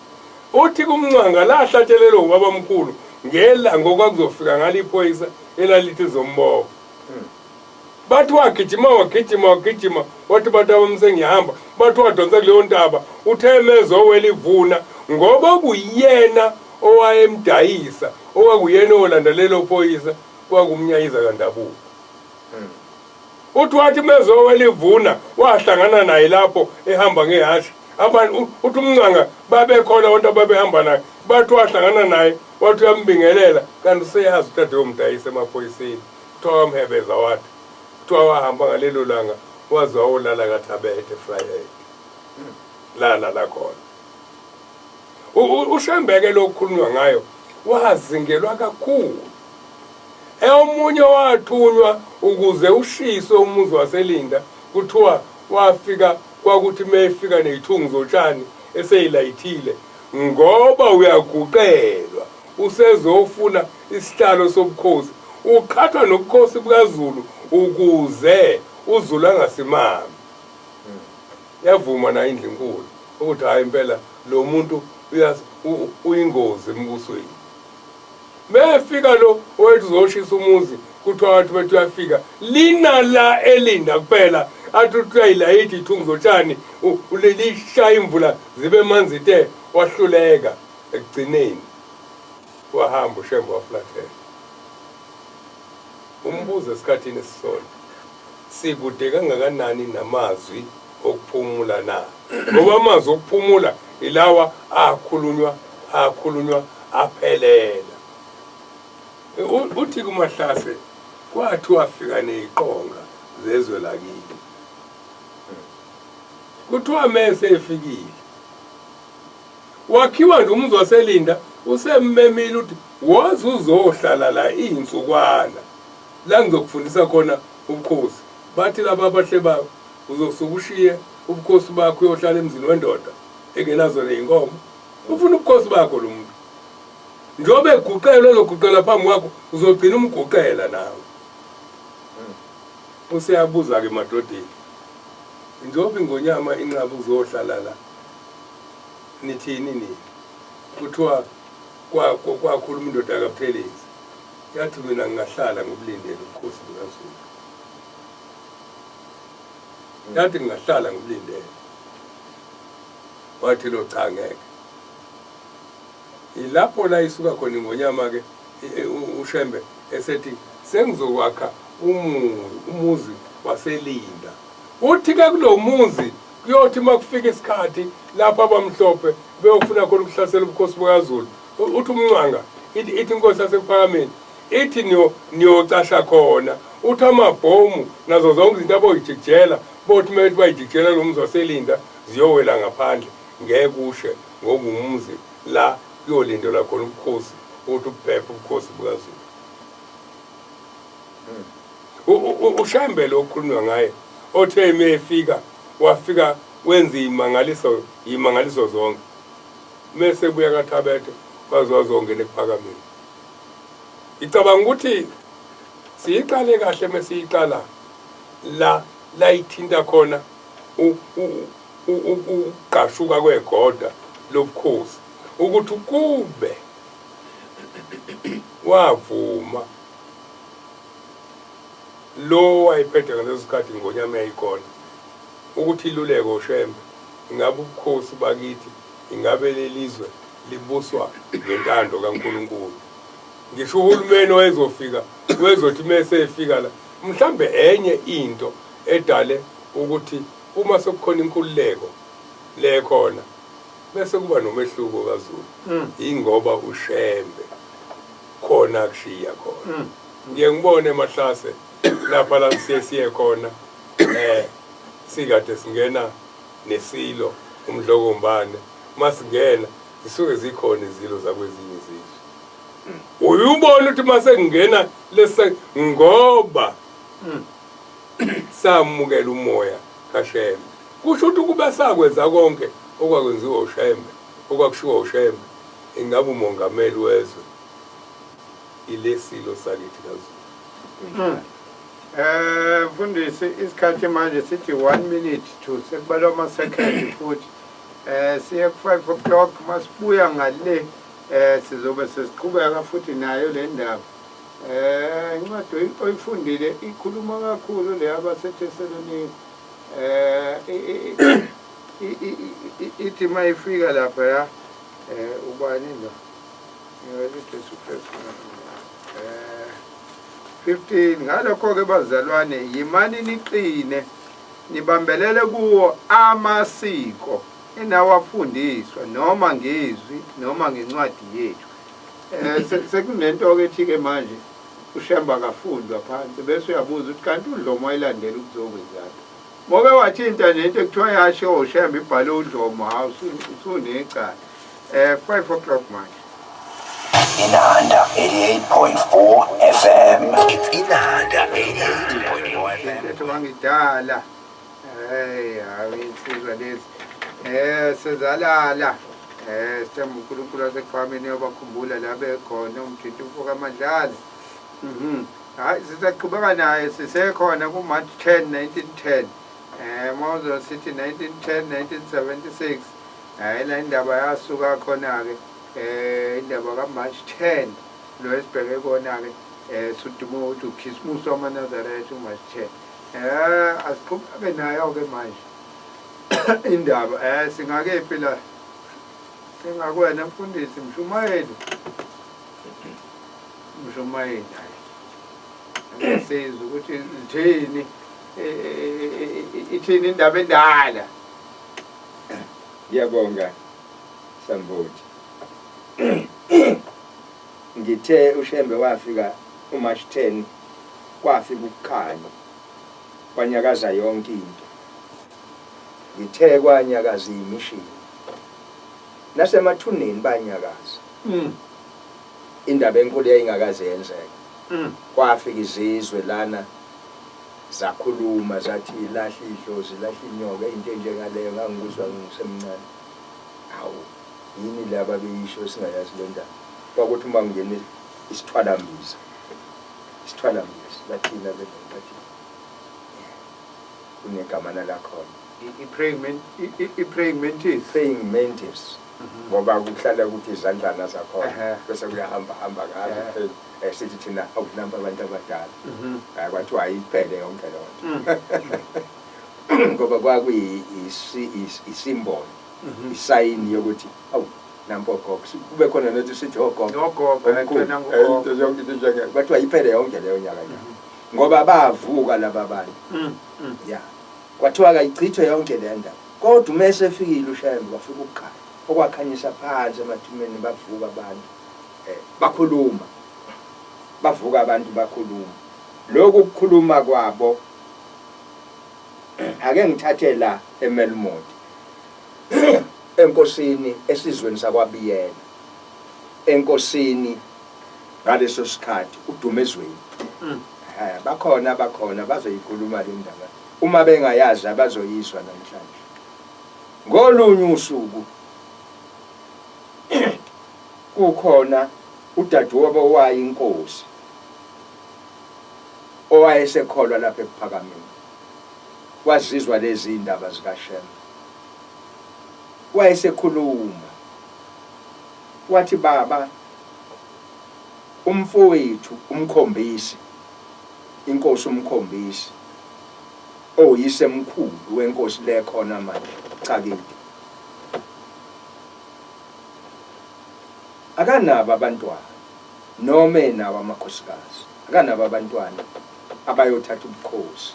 uthi kumncwanga lahlatshelelwa ubabamkhulu ngela ngokwakuzofika ngalo iphoyisa elalithi zombopha bathi wagijima wagijima wagijima wathi bantu abami sengihamba bathi wadonsa kuleyo ntaba uthe mezowela ivuna ngoba kuyena owayemdayisa owakuyena olanda lelo phoyisa kwakumnyayiza kandabuko Uthi wathi mezowela ivuna wahlangana naye lapho ehamba ngehhashi. Abantu uthi umncanga babekhona abantu ababehamba naye. Bathi wahlangana naye wathi uyambingelela kanti useyazi ukuthi ade yomdayisa emaphoyiseni. Kuthiwa wamhebeza wathi kuthiwa wahamba ngalelo langa waze wawolala kaThabethe Vryheid. Lala la khona. UShembeke lokukhulunywa ngayo wazingelwa kakhulu. Omunye wathunywa ukuze ushiswe umuzi waseLinda, kuthiwa wafika kwakuthi mefika ney'thungu zotshani eseyilayithile ngoba uyaguqelwa usezofuna isihlalo sobukhosi uqhathwa nobukhosi bukaZulu ukuze uZulu angasimami. Yavuma nayo indlunkulu ukuthi hhayi impela lo muntu uyingozi embusweni. Mefika lo owethi uzoshisa umuzi kuthiwa wathi bethi uyafika lina la elinda kuphela athi uthi uyayilayitha ithungu zotshani lishaya imvula zibe manzi te wahluleka ekugcineni wahamba uShembe waflathela umbuzo esikhathini esisodwa sikude kangakanani namazwi okuphumula na ngoba amazwi okuphumula ilawa akhulunywa akhulunywa aphelela uthi kumahlase kwathi wafika neziqonga zezwe lakini kuthiwa mese efikile wakhiwa nje umuzi waselinda usemmemile uthi woza uzohlala la iy'nsukwana la ngizokufundisa khona ubukhosi bathi laba abahle bakho uzosuke ushiye ubukhosi bakho uyohlala emzini wendoda engenazo ney'nkomo ufuna ubukhosi bakho lo muntu njengoba eguqela ezoguqela phambi kwakho uzogcina umguqela nawe useyabuza-ke emadodeni njengoba ingonyama inqaba uzohlala la nithini nini kuthiwa kwakhuluma indoda kaButhelezi yathi mina ngingahlala ngokulindela ubukhosi bukaZulu yathi ngingahlala ngokulindela wathi lo cha ngeke ilapho la isuka khona ingonyama ke uShembe esethi sengizokwakha umuzi waselinda uthi ke kulomuzi kuyothi uma kufika isikhathi lapho abamhlophe beyofuna khona ukuhlasela ubukhosi bukaZulu uthi umncwanga ithi ithi inkosi yasekuphakameni ithi niyocasha khona uthi amabhomu nazo zonke izinto aboyijikijela bothi uma bethi bayijikijela lo muzi waselinda ziyowela ngaphandle ngeke ushe ngoba umuzi la kuyolindelwa khona ubukhosi ukuthi ubuphephe ubukhosi bukaZulu uShembe lo okhulunywa ngaye othe uma efika wafika wenza imangaliso imangaliso zonke mese buya kaThabethe waze wazongena ekuphakameni ngicabanga ukuthi siyiqale kahle mesiyiqala la la ithinta khona ukugqashuka kwegoda lobukhosi ukuthi kube wavuma lo wayephethe ngaleso sikhathi ngonyama yayikhona ukuthi iluleko uShembe ingabe ubukhosi bakithi ingabe lelizwe libuswa ngentando kaNkulunkulu ngisho uhulumeni wayezofika wezothi mese efika la mhlambe enye into edale ukuthi uma sekukhona inkululeko le khona bese kuba nomehluko kaZulu ingoba uShembe khona kushiya khona ngiye ngibone emahlase lapha la siye siye khona sikade singena nesilo umdlokombane masingena zisuke zikhona izilo zakwezinye izizwe uyubona ukuthi mase ngingena lese ngoba samukela umoya kaShembe kusho ukuthi kube sakwenza konke okwakwenziwa uShembe okwakushiwo uShembe ingabe umongameli wezwe ilesilo sakithi kaZulu. Mfundisi isikhathi manje sithi 1 minute to sekubalwa ama second futhi siye ku 5 o'clock masibuya ngale sizobe sesiqhubeka futhi nayo le ndaba. Incwadi oyifundile ikhuluma kakhulu le abaseThesalonika. Ithi mayifika lapha ya ubani lo Jesu Kristu 15 ngalokho-ke bazalwane yimani niqine nibambelele kuwo amasiko enawafundiswa noma ngezwi noma ngencwadi yethu. Sekunento-ke ethi-ke manje uShembe akafundwa phansi bese uyabuza ukuthi kanti uDlomo wayilandela ukuzokwenzani. Moke wathinta nje into ekuthiwa yashiwo uShembe ibhale uDlomo hawu usunecala. 5 o'clock manje. Inanda 88.4 FM. It's Inanda 88.4 FM. Lethu bangidala. Hey, hayi insizwa lezi. Sezalala. Sithemba uNkulunkulu wasekuphakameni uyabakhumbula la bekhona umjinti umfo kaMadlala. Hayi sisaqhubeka naye sisekhona ku March 10 1910. Mawuzo sithi 1910 1976. Hayi la indaba yasuka khona ke indaba ka March 10. Lo esibheke kona-ke um sudume ukuthi ukhisimusi wamaNazaretha uMarch 10. Asiqhubeke nayo-ke manje indaba. Singakephi la? Singakwena mfundisi mshumayeli. Mshumayeli hayi. Sizwe ukuthi ithini ithini indaba endala. Ngiyabonga Sambothi. Ngithe uShembe wafika uMarch 10 kwafika ukukhanya kwanyakaza yonke into. Ngithe kwanyakaza imishini. Nasemathuneni banyakaza. Indaba enkulu yayingakaze yenzeke. Kwafika izizwe lana zakhuluma zathi lahla idlozi, lahla inyoka, into enjengaleyo ngangikuzwa ngisemncane. Hawu, yini le ababeyisho singayazi le ndaba? Kwakuthi uma kungena isithwalambiza, isithwalambiza bathina abelungu bathi kunegamana lakhona. I-praying mantis. Praying mantis. Ngoba kuhlala ukuthi izandlana zakhona bese kuyahamba hamba ngazo sithi thina awunamba abantu abadala. Kwathiwa ayiphele yonke leyo nto. Ngoba kwakuyi-symbol, isayini yokuthi awu nampo gogo, kube khona nothi sithi ogogo. Ogogo, yonke into njenge kwathiwa iphele yonke leyo nyaka nyaka. Ngoba bavuka laba bantu. Ya. Kwathiwa kayichithwe yonke le ndaba. Kodwa uma esefikile uShembe kwafika ukukhanya okwakhanyisa phansi emathuneni, bavuka abantu bakhuluma. Bavuka abantu bakhuluma. Lokhu kukhuluma kwabo ake ngithathe la eMelmoth enkosini esizweni sakwaBiyela, enkosini ngaleso sikhathi uDumezweni. Bakhona abakhona bazoyikhuluma le ndaba, uma bengayazi abazoyizwa namhlanje. Ngolunye usuku kukhona udadewabo owayinkosi owayesekholwa lapha ekuphakameni, wazizwa lezi indaba zikaShembe, wayesekhuluma wathi, baba umfowethu umkhombisi, inkosi umkhombisi oyise mkhulu wenkosi le khona manje Chakide, akanabo abantwana noma enawo amakhosikazi, akanabo abantwana abayothatha ubukhosi.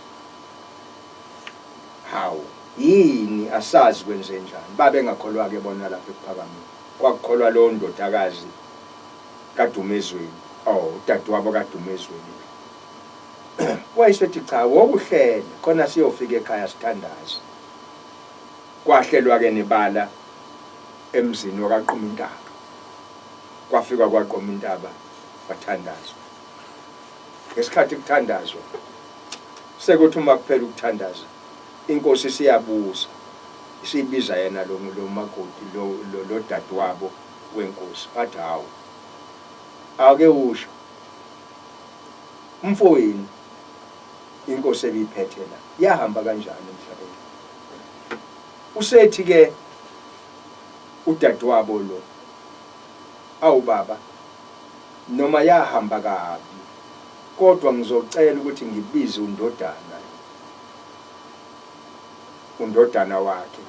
Hawu, yini asazi kwenze njani, babengakholwa ke bona lapha ekuphakameni. Kwakukholwa lowo ndodakazi kaDumezweni, oh udadewabo kaDumezweni. Wayesethi cha, wokuhlele khona siyofika ekhaya sithandaze. Kwahlelwa ke nebala emzini wakaQumintaba. Kwafika kwaQumintaba kwathandazwa. Ngesikhathi kuthandazwa sekuthi uma kuphela ukuthandaza inkosi isiyabuza, isibiza yena lo lo makoti lo lo dadewabo wenkosi, wathi hawu ake usho umfowenu inkosi ebiphethe la yahamba kanjani emhlabeni. Usethi ke udadewabo lo, awu baba, noma yahamba kabi kodwa ngizocela ukuthi ngibize undodana, undodana wakhe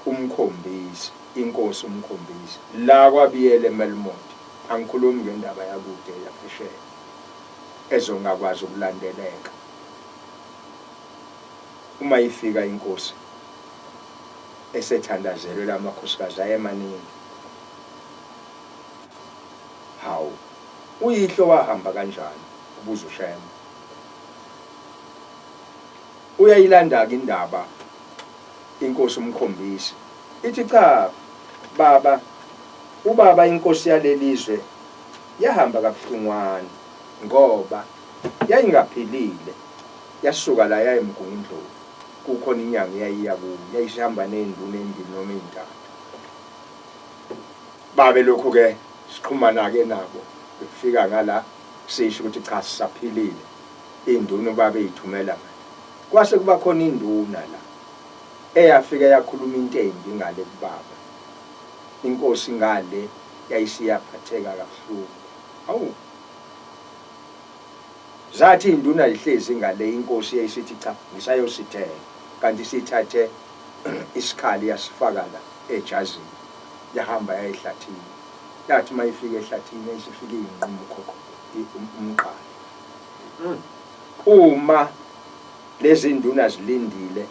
umkhombisi, inkosi umkhombisi la kwaBiyela eMelmoth. Angikhulumi ngendaba yakude yaphesheya ezongakwazi ukulandeleka. Uma ifika inkosi esethandazelwe lamakhosikazi ayemaningi, hawu uyihlo wahamba kanjani, ubuza uShembe. Uyayilanda-ke indaba inkosi umkhombisi, ithi cha baba, ubaba inkosi yalelizwe yahamba kabuhlungwana ngoba yayingaphilile, yasuka la yaya eMgungundlovu, kukhona inyanga eyayiya kuyo, yayisihamba ney'nduna ey'mbili noma ey'ntathu. Babe lokhu-ke sixhumana-ke nabo, befika ngala sisho ukuthi cha sisaphilile, iy'nduna ubaba ey'thumela ngale. Kwase kuba khona induna la eyafika yakhuluma into embi ngale kubaba. Inkosi ngale yayisiyaphatheka kabuhlungu. Awu! Zathi induna ihlezi ngale inkosi yayisithi cha ngisayosithela kanti sithathe isikhali yasifaka la ejazini yahamba yayehlathini. Yathi uma ifika ehlathini yayisifike inquma ukhokho umqala. Uma lezi nduna zilindile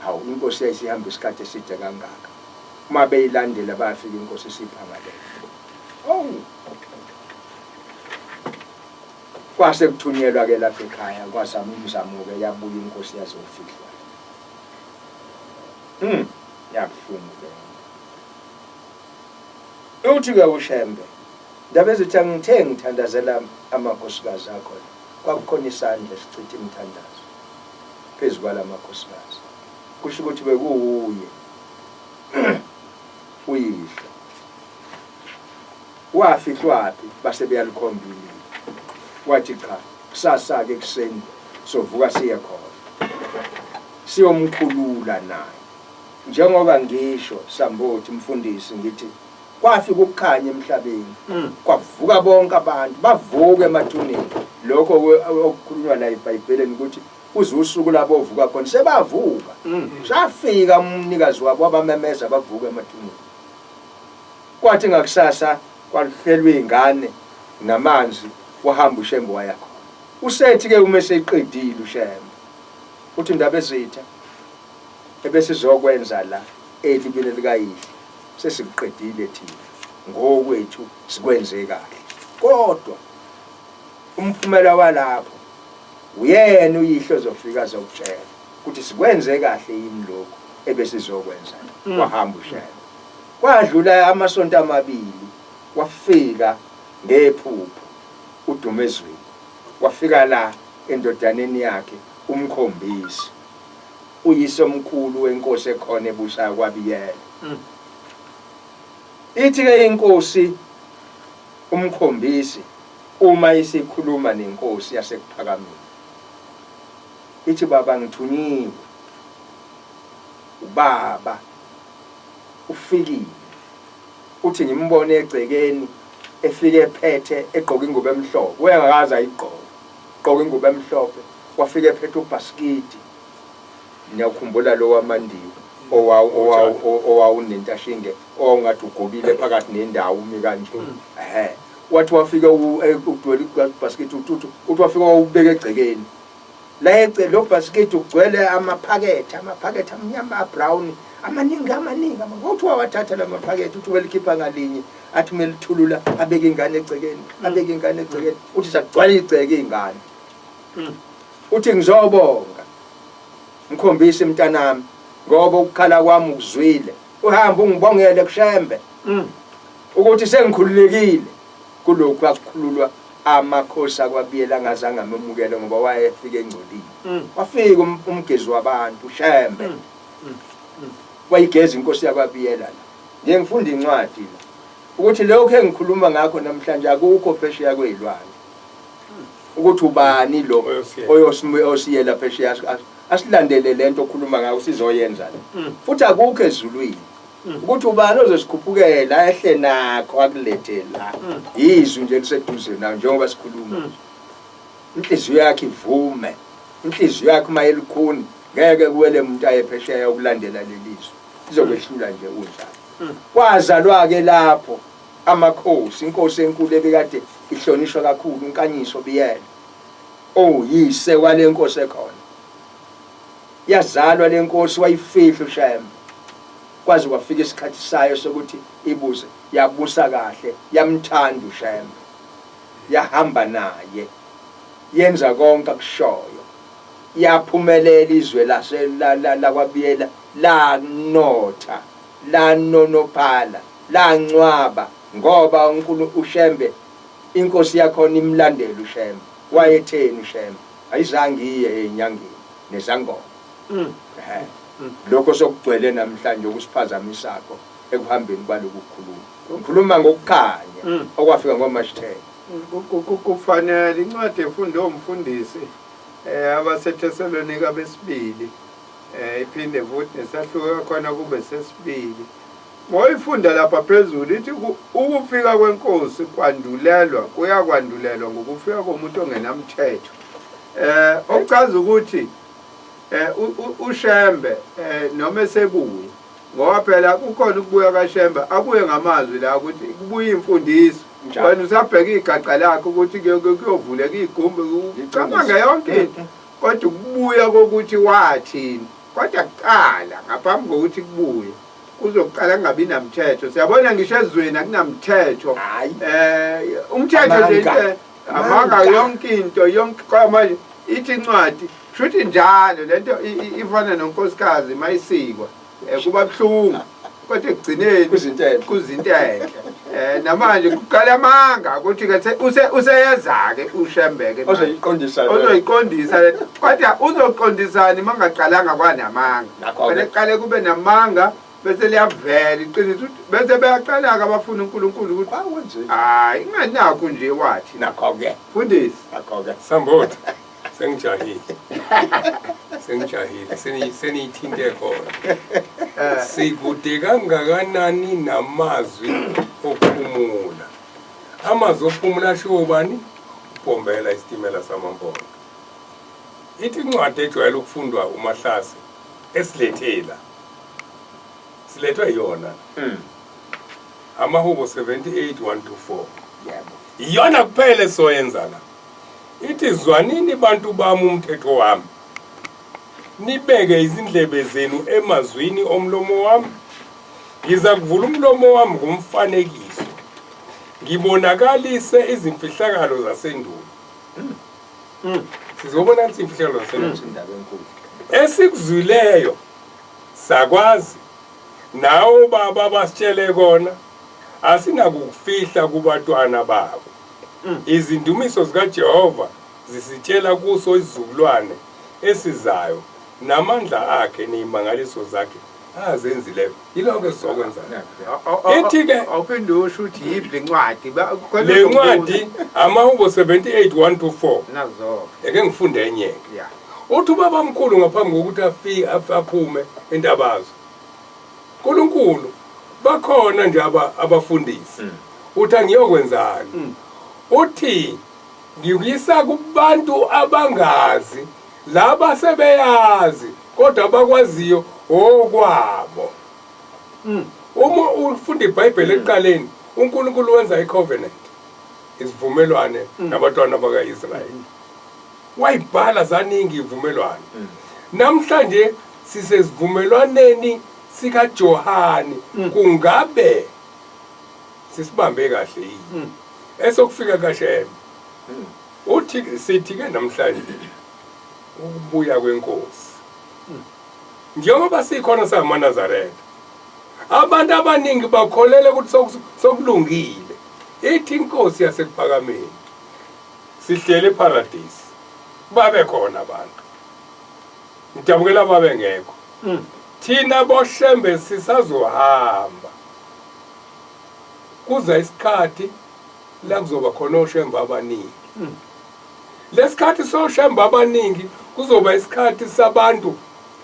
hawu inkosi yayisihamba isikhathi eside kangaka. Uma beyilandela bayafika inkosi isiphangalele. Oh. Kwase kuthunyelwa ke lapha ekhaya kwazama imizamo ke yabuya inkosi yazofihlwa. Yabuhlungu le. Uthi ke uShembe ndaba ezithi angithe ngithandazela amakhosikazi akho kwakukhona isandla esichitha imithandazo phezu kwalamakhosikazi. Kusho ukuthi bekuwuye uyihlo. Wafihlwaphi base beyalikhomba ilili. Wathi cha kusasa-ke ekuseni sovuka siye khona siyomkhulula naye. Njengoba ngisho Sambothi mfundisi ngithi kwafika ukukhanya emhlabeni kwavuka bonke abantu bavuka emathuneni lokho okukhulunywa la eBhayibhelini ukuthi kuze usuku labo ovuka khona sebavuka safika umnikazi wabo wabamemeza bavuka emathuneni. Kwathi ngakusasa kwahlelwa izingane namanzi wahamba uShembe waya khona. Usethi ke uma eseqedile uShembe uthi Ndabezitha ebesizokwenza la elibini likayihlo sesikuqedile thina ngokwethu sikwenze kahle kodwa umphumela walapho uyena uyihlo ozofika azokutshela ukuthi sikwenze kahle yini lokhu ebesizokwenza. Wahamba uShembe. Kwadlula amasonto amabili wafika ngephupho uDumezweni wafika la endodaneni yakhe uMkhombisi uyise omkhulu wenkosi ekhona ebusayo kwaBiyela. Ithi ke inkosi uMkhombisi uma isikhuluma nenkosi yaseKuphakameni ithi baba ngithunyiwe ubaba ufikile uthi ngimbone egcekeni efike ephethe egqoke ingubo emhlophe wayengakaze ayigqoke gqoka ingubo emhlophe wafika ephethe ubhasikidi ngiyakhumbula lo wamandiwa owawunentashinge owawungathi ugobile phakathi nendawo umi kanje ehe wathi wafika ugcwele ibhasikidi uthuthu uthi wafika wawubeka egcekeni La ece lo bhasikidi ugcwele amaphakethe, amaphakethe amnyama abrown, amaningi amaningi. Uthi wawathatha la maphakethe, uthi welikhipha ngalinye, athi uma elithulula abeke ingane egcekeni, abeke ingane egcekeni. Uthi zagcwala igceke ingane. Uthi ngizobonga. Mkhombise mntanami ngoba ukukhala kwami ukuzwile. Uhambe ungibongele kuShembe. Ukuthi sengikhululekile. Kulokhu akukhululwa amakhosi akwaBiyela angazange amemukele ngoba wayefike engcolile. Wafika umgezi wabantu uShembe. Wayigeza inkosi yakwaBiyela la. Ngiye ngifunda incwadi la ukuthi lokhu engikhuluma ngakho namhlanje akukho phesheya kwezilwandle. Ukuthi ubani lo oyosiyela phesheya asilandele lento okhuluma ngayo sizoyenza la. Futhi akukho ezulwini. Ukuthi ubani ozosikhuphukela ehle nakho akulethe la. Yizwi nje liseduze nawe njengoba sikhuluma. Inhliziyo yakhe ivume. Inhliziyo yakhe uma elukhuni ngeke kuwele umuntu aye phesheya ukulandela lelizwi. Izokwehlula nje unjalo. Kwazalwa ke lapho amakhosi, inkosi enkulu ebikade ihlonishwa kakhulu uNkanyiso Biyela. Oyise wale nkosi ekhona. Yazalwa lenkosi wayifihla uShembe kwaze kwafika isikhathi sayo sokuthi ibuse yabusa kahle yamthanda uShembe yahamba naye yenza konke akushoyo yaphumelela izwe lase lakwaBiyela lanotha lanonophala lancwaba ngoba uNkulu uShembe inkosi yakhona imlandela uShembe wayetheni uShembe ayizange iye enyangeni nezangoma. Ehhe. Lokho sokugcwele namhlanje okusiphazamisakho ekuhambeni kwaloku kukhuluma. Ngikhuluma ngokukhanya okwafika ngoMarch 10. Kufanele incwadi efundwe umfundisi eh abaseThesalonika besibili eh iphinde futhi nesahluko khona kube sesibili. Ngoyifunda lapha phezulu ithi ukufika kwenkosi kwandulelwa kuyakwandulelwa ngokufika komuntu ongenamthetho. Okuchaza ukuthi uShembe noma esebuya ngoba phela kukhona ukubuya kaShembe abuye ngamazwi la ukuthi kubuye imfundiso wena usabheka igaqa lakho ukuthi kuyovuleka igumbi ucabanga yonke into kodwa ukubuya kokuthi wathini kodwa kuqala ngaphambi kokuthi kubuye kuzoqala kungabi namthetho siyabona ngisho ezweni akunamthetho umthetho nje amanga yonke into yonke manje ithi incwadi shuthi njalo lento ifana nonkosikazi mayisikwa kuba buhlungu kodwa ekugcineni kuzinto kuzinto enhle namanje kuqala amanga ukuthi ke useyeza ke ushembeke ozoyiqondisa ozoyiqondisa kodwa uzoqondisani mangaqalanga kwanamanga fanele kuqale kube namanga bese liyavela iqiniso bese beyaqala-ke abafuna uNkulunkulu ukuthi awenze hayi inganakho nje wathi nakho-ke fundisi nakho-ke Sambotha sengijahile sengijahile seniyithinte khona sikude kangakanani namazwi okuphumula amazwi okuphumula ashiwo bani uBhombela isitimela samampondo ithi incwadi ejwayele ukufundwa uMahlase esilethela silethwe yona amahubo 78 1 to 4 yebo iyona kuphela esoyenza la ithi zwanini bantu bami umthetho wami nibeke izindlebe zenu emazwini omlomo wami ngiza kuvula umlomo wami ngomfanekiso ngibonakalise izimfihlakalo zasendulo sizobona izimfihlakalo zasendulo indaba enkulu esikuzwileyo sakwazi nawo baba basitshele kona asinakukufihla kubantwana babo izindumiso zikaJehova zisitshela kuso isizukulwane esizayo namandla akhe nezimangaliso zakhe azenzileyo yilokho esizokwenza Ithi-ke- awuphinde usho ukuthi yiphi le ncwadi le ncwadi amahubo 78 1 to 4 nazo eke ngifunde enye-ke ya uthi ubaba mkhulu ngaphambi kokuthi afike aphume entabazwe uNkulunkulu bakhona nje abafundisi uthi angiyokwenzani uthi ngikuyisa kubantu abangazi laba sebeyazi kodwa abakwaziyo okwabo uma ufunda iBhayibheli ekuqaleni uNkulunkulu wenza icovenant isivumelwane nabantwana bakaIsrayeli wayibhala zaningi ivumelwano namhlanje sisesivumelwaneni sikaJohani kungabe sisibambe kahle yini esokufika kaShembe uthi sithi ke namhlanje ukubuya kwenkosi njengoba sikhona sangamaNazaretha abantu abaningi bakholele ukuthi sokulungile ithi inkosi yasekuphakameni sihlele eparadise babe khona abantu ngidabukela babe ngekho thina boshembe sisazohamba kuza isikhathi la kuzoba khona oshembe abaningi lesikhathi soshembe abaningi kuzoba isikhathi sabantu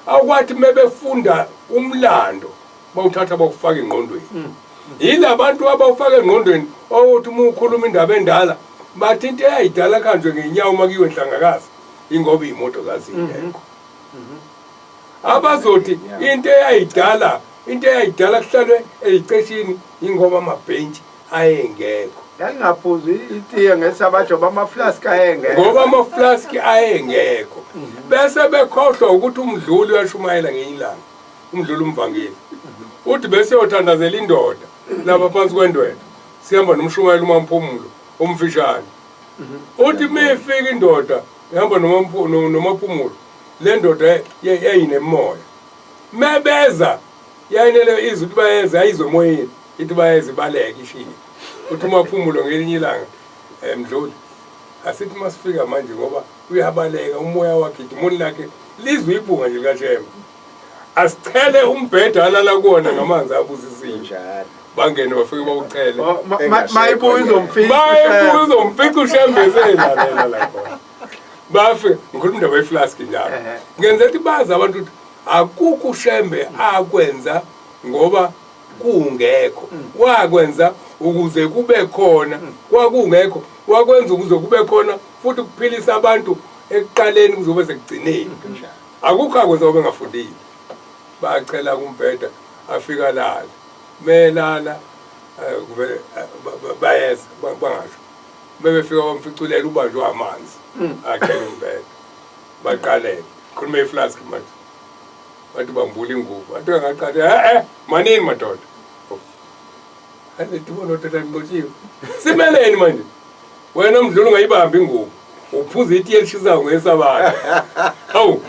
akwathi mebefunda umlando bawuthatha bawufaka engqondweni yilabantu abawufaka engqondweni okuthi uma ukhuluma indaba endala bathi into eyayidala khanjwe ngenyawo uma kuyiwe enhlangakazi ingoba iy'moto zazingekho abazothi into eyayidala kuhlalwe ey'ceshini ingoba amabhentshi ayengekho Yayingaphuzi itiye ngesabajo bamaflask ayengekho. Ngoba amaflask ayengekho. Bese bekhohlwa ukuthi umdluli uyashumayela ngenye ilanga. Umdluli umvangeli. Uthi bese yothandazela indoda lapha phansi kwendwedwe. Sihamba nomshumayeli uMamphumulo omfishane. Uthi mefika indoda ihamba noMaphumulo le ndoda yayinemoya. Mebeza yayinele izwi ukuthi bayeza yayizwe emoyeni ithi bayeza ibaleke ishiye. Uthi uMaphumulo ngelinye ilanga Mdluli asithi masifika manje ngoba uyabaleka umoya wakhe idimoni lakhe lizwe iphunga nje likaShembe. Asichele umbhede alala kuwona ngamanzi abusisiwe. Njalo. Bangene bafike bawuchele. Mayibuya uzomfica. Mayibuya uzomfica uShembe seyilalela la khona. Bafe ngikhuluma indaba yeflask njalo. Ngenza ukuthi bazi abantu ukuthi akukho uShembe akwenza ngoba kungekho. Wakwenza ukuze kube khona, kwakungekho. Wakwenza ukuze kube khona futhi kuphilisa abantu ekuqaleni kuzobe sekugcineni. Akukho akwenza ngoba engafundile. Bacela kumbheda afika lala. Melala kuvele bayeza bangasho. Bebefika bamficulela ubanjwe amanzi. Achela umbheda. Baqaleke. Khuluma iflask manje. Bathi bambula ingubo. Athi angaqala eh manini madoda. Athi bona doda nixotshiwe. Simeleni manje. Wena mdlulu ungayibambi ingubo. Uphuza itiye elishisayo ngesabatha. Hawu.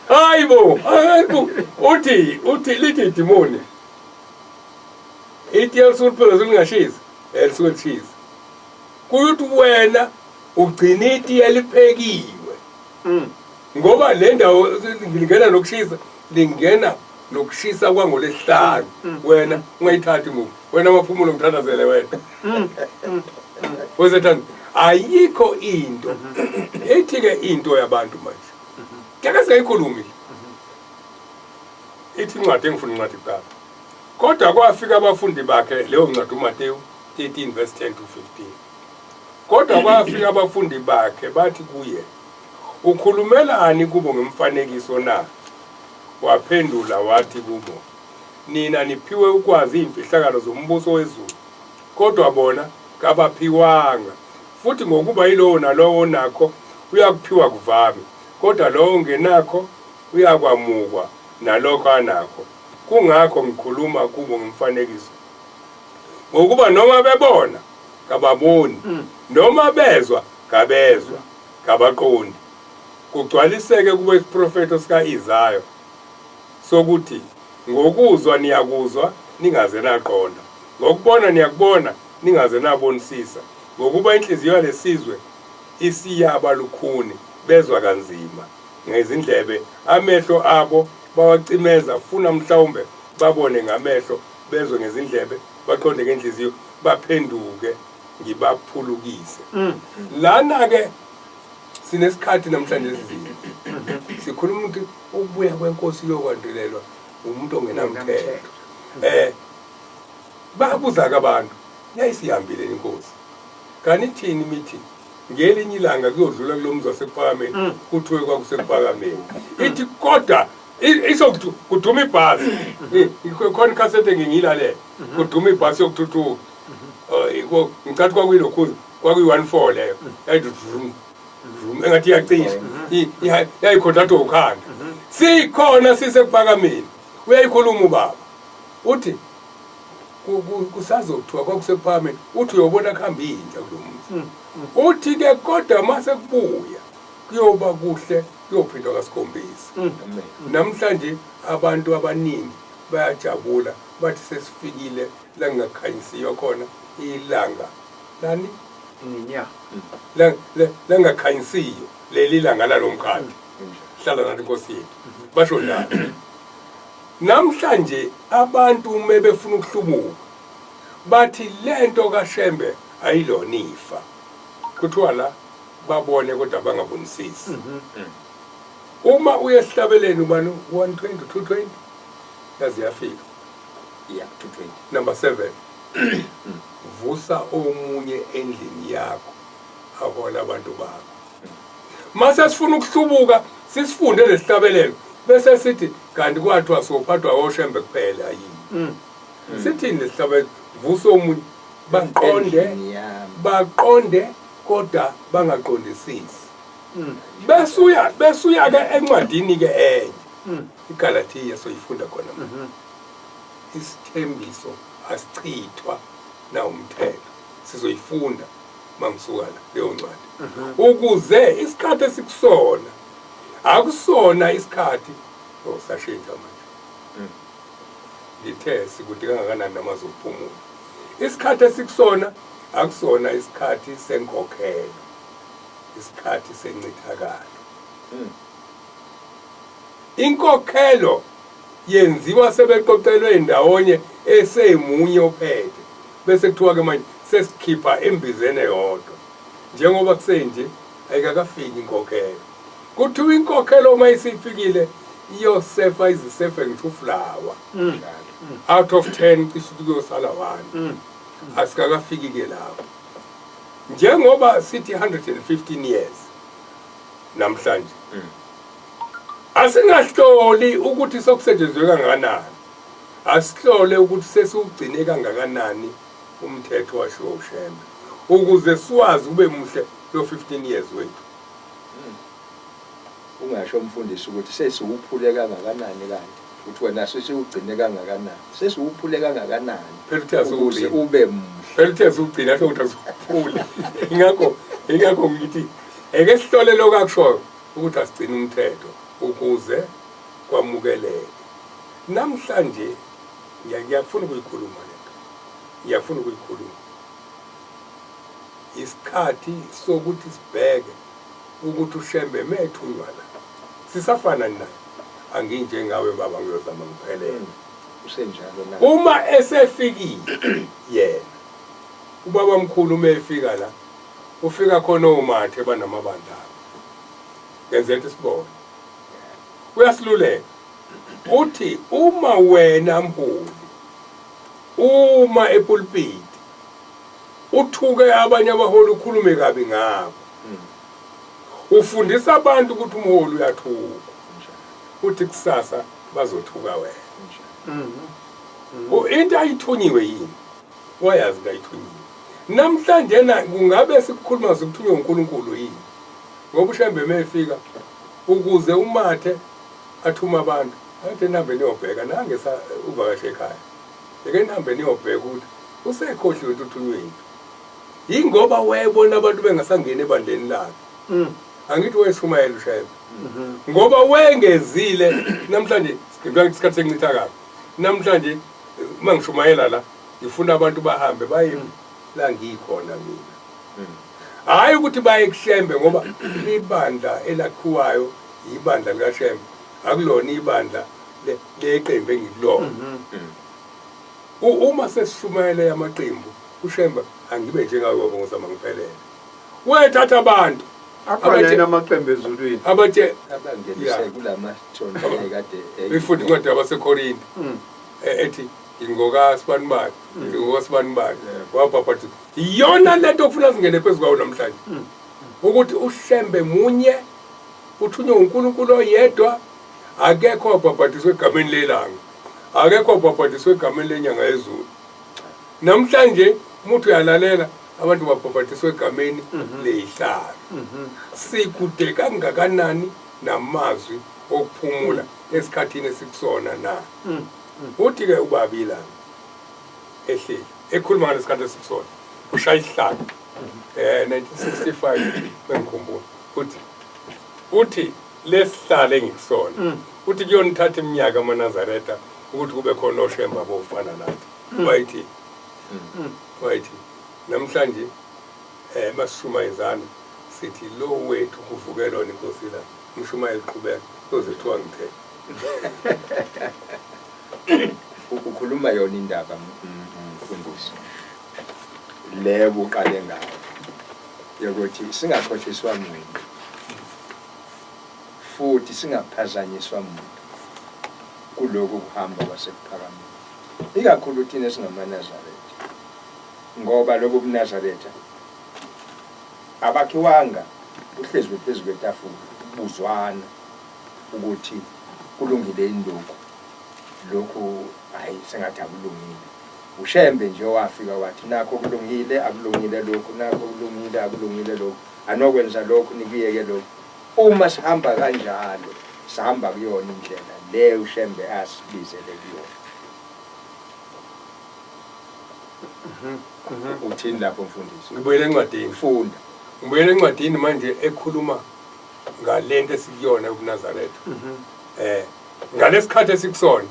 Hayibo, hayibo. Uthi uthi lithi idimoni. Itiye lisuke liphezulu lingashisi, elisuke lishisa. Kuyuthi wena ugcina itiye liphekiwe. Ngoba le ndawo lingena nokushisa, lingena nokushisa kwangolesihlanu. Wena ungayithathi ingubo. Wena maphumulo ngithandazele wena. Wezethanda ayikho into ethi ke into yabantu manje. Ngeke singayikhulumi. Ithi incwadi engifuna incwadi kuqala. Kodwa kwafika abafundi bakhe leyo ncwadi uMateyu 13 verse 10 to 15. Kodwa kwafika abafundi bakhe bathi kuye, Ukhulumelani kubo ngemfanekiso na? Waphendula wathi kubo, Nina niphiwe ukwazi iy'mfihlakalo zombuso wezulu, kodwa bona kabaphiwanga. Futhi ngokuba yilowo nalowo onakho uyakuphiwa kuvame, kodwa lowo ongenakho uyakwamukwa nalokho anakho. Kungakho ngikhuluma kubo ngomfanekiso, ngokuba noma bebona kababoni, noma bezwa kabezwa, kabaqondi. Kugcwaliseke kubo isiprofetho sika-Isaya sokuthi, Ngokuzwa niyakuzwa, ningaze naqonda, ngokubona niyakubona, ningaze nabonisisa, ngokuba inhliziyo yalesizwe isiyaba lukhuni, bezwa kanzima ngezindlebe, amehlo abo bawacimeza, funa mhlawumbe babone ngamehlo, bezwe ngezindlebe, baqonde ngenhliziyo, baphenduke, ngibaphulukise. Lana-ke sinesikhathi namhlanje esizinto sikhuluma ukuthi ukubuya kwenkosi kuyokwandulelwa umuntu ongenamthetho. Babuza-ke abantu, yayisihambile inkosi, kanti ithini imithi ngelinye ilanga kuyodlula kulo mzi waseKuphakameni, kuthiwe kwakuseKuphakameni. Ithi kodwa isho ukuthi kuduma ibhasi, khona ikhasethe engingiyilalela, kuduma ibhasi yokuthuthuka. Ngicathi kwakuyilokhuza, kwakuyi-14 leyo, yayithi vrum vrum engathi iyacisha, yayikhontatha ukhanda. Sikhona siseKuphakameni, uyayikhuluma ubaba uthi kusazothiwa kwakuseKuphakameni, uthi uyobona kuhamba inja kulo muzi. Uthi-ke kodwa uma sekubuya kuyoba kuhle, kuyophindwa kasikhombisa. Namhlanje abantu abaningi bayajabula bathi sesifikile la kungakhanyisiyo khona ilanga lani Ngenyanga. La kungakhanyisiyo leli langa lalomkhathi. Hlala nathi Nkosi yethu. Basho njalo. Namhlanje abantu uma befuna ukuhlubuka bathi lento kaShembe ayilona ifa. Kuthiwa la babone kodwa bangabonisisi. Uma uye esihlabeleni ubani 120 220 yazi yafika. Yeah, 220. Number 7. Vusa omunye endlini yakho ahola abantu bakho. Mase sifuna ukuhlubuka sisifunde lesihlabelelo bese sithi kanti kwathiwa sophathwa oShembe kuphela yini. Sithini lesihlabelelo? Vusa omunye, baqonde, Endlini yami. baqonde kodwa bangaqondisisi. Besuya besuya ke encwadini ke enye. IGalathiya soyifunda khona manje. Isithembiso asichithwa na umthetho. Sizoyifunda mangisuka la leyo ncwadi. Ukuze isikhathi esikusona akusona isikhathi sashintsha manje. Ngithe sikude kangakanani namazwe okuphumula. Isikhathi esikusona akusona isikhathi senkokhelo, isikhathi sencithakalo. Inkokhelo yenziwa sebeqoqelwe ndawonye esemunye ophethe, bese kuthiwa ke manje sesikhipha embizeni eyodwa. Njengoba kusenje ayikakafiki inkokhelo. Kuthiwa inkokhelo uma isifikile iyosefa izisefe ngisho ufulawa. Out of 10 cishe ukuthi kuyosala 1. Asikakafiki ke lapho. Njengoba sithi 115 years. Namhlanje asingahloli ukuthi sokusetshenzwe kangakanani, asihlole ukuthi sesiwugcine kangakanani umthetho washiwo uShembe ukuze siwazi ube muhle lo 15 years wethu. Ungasho mfundisi ukuthi sesiwuphule kangakanani kanti uthi wena sesiwugcine kangakanani, sesiwuphule kangakanani Phela uthe ukuze asiwugcine. ube muhle. Phela uthe asiwugcine, asho ukuthi asiwuphule. Ingakho ngithi eke sihlole lokho akushoyo ukuthi asigcine umthetho ukuze kwamukeleke. Namhlanje ngiyafuna ukuyikhuluma lento, ngiyafuna ukuyikhuluma. Isikhathi sokuthi sibheke ukuthi uShembe methunywa la sisafana naye. Anginjengawe baba, ngiyozama ngiphelele. Usenjalo na? Uma esefikile yena ubaba mkhulu, uma efika la ufika khona omathe banamabandla abo. Ngenzela isibone, uyasiluleka uthi uma wena mholi uma epulpiti uthuke abanye abaholi, ukhulume kabi ngabo, ufundisa abantu ukuthi umholi uyathuka, uthi kusasa bazothuka wena. Into ayithunyiwe yini? Wayazi into ayithunyiwe. Namhlanje na kungabe sikukhuluma sokuthunywa uNkulunkulu yini? Ngoba uShembe mefika ukuze umathe athuma abantu, athi nihambe niyobheka nange uvakashe ekhaya, eke nihambe niyobheka ukuthi usekhohliwe into uthunywe yinto. Yingoba wayebona abantu bengasangeni ebandleni lakhe. Angithi wayeshumayela uShembe ngoba wengezile. Namhlanje isikhathi sencithakalo. Namhlanje uma ngishumayela la ngifuna abantu bahambe baye la ngikhona mina, hhayi ukuthi baye kuShembe, ngoba ibandla elakhiwayo ibandla likaShembe, akulona ibandla leqembu engikulona. Uma sesishumayela yamaqembu uShembe, angibe njengawe baba, ngozama ngiphelele. Wethatha abantu Akhona yini amaqembu ezulwini? Abathe abangenise kulamathonto kade ifunda incwadi yabaseKorinte ethi ngingokasibanibani, ngingokasibanibani, wabhabhathizwa. Iyona lento okufuna singene phezu kwawo namhlanje, ukuthi uShembe munye, uthunywe uNkulunkulu oyedwa. Akekho wabhabhadiswa egameni lelanga, akekho wabhabhadiswa egameni lenyanga yezulu. Namhlanje umuntu uyalalela, abantu babhabhadiswa egameni leyihlalo. Sikude kangakanani namazwi okuphumula esikhathini esikusona na? Uthi-ke ubaba ilanga ehleli ekhuluma ngalesikhathi esikusona, ushaya isihlalo 1965 bengikhumbula, uthi lesihlalo engikusona, uthi kuyonithatha iminyaka amaNazaretha ukuthi kube khona oShembe abofana nathi. Wayithi namhlanje masishumayezana sithi lo wethu kuvukelwa inkosi la umshumayeli qhubeka kuyoze kuthiwa ngithe. Ukhuluma yona indaba mfundisi le uqale ngayo yokuthi singakhohliswa muntu futhi singaphazanyiswa muntu kulokhu kuhamba kwasekuphakameni, ikakhulu thina esingamaNazaretha, ngoba lobu buNazaretha abakhiwanga kuhlezi phezu kwetafula kubuzwana ukuthi kulungile yini lokhu, lokhu hayi sengathi akulungile. UShembe nje owafika wathi nakho kulungile, akulungile lokhu, nakho kulungile, akulungile lokhu, anokwenza lokhu, nikuyeke lokhu. Uma sihamba kanjalo sihamba kuyona indlela le uShembe asibizele kuyona. Uthini lapho mfundisi? Ngibuyele encwadini. Funda. Ngibuyele encwadini manje ekhuluma ngalento esikuyona yobuNazaretha. Ngalesikhathi esikusona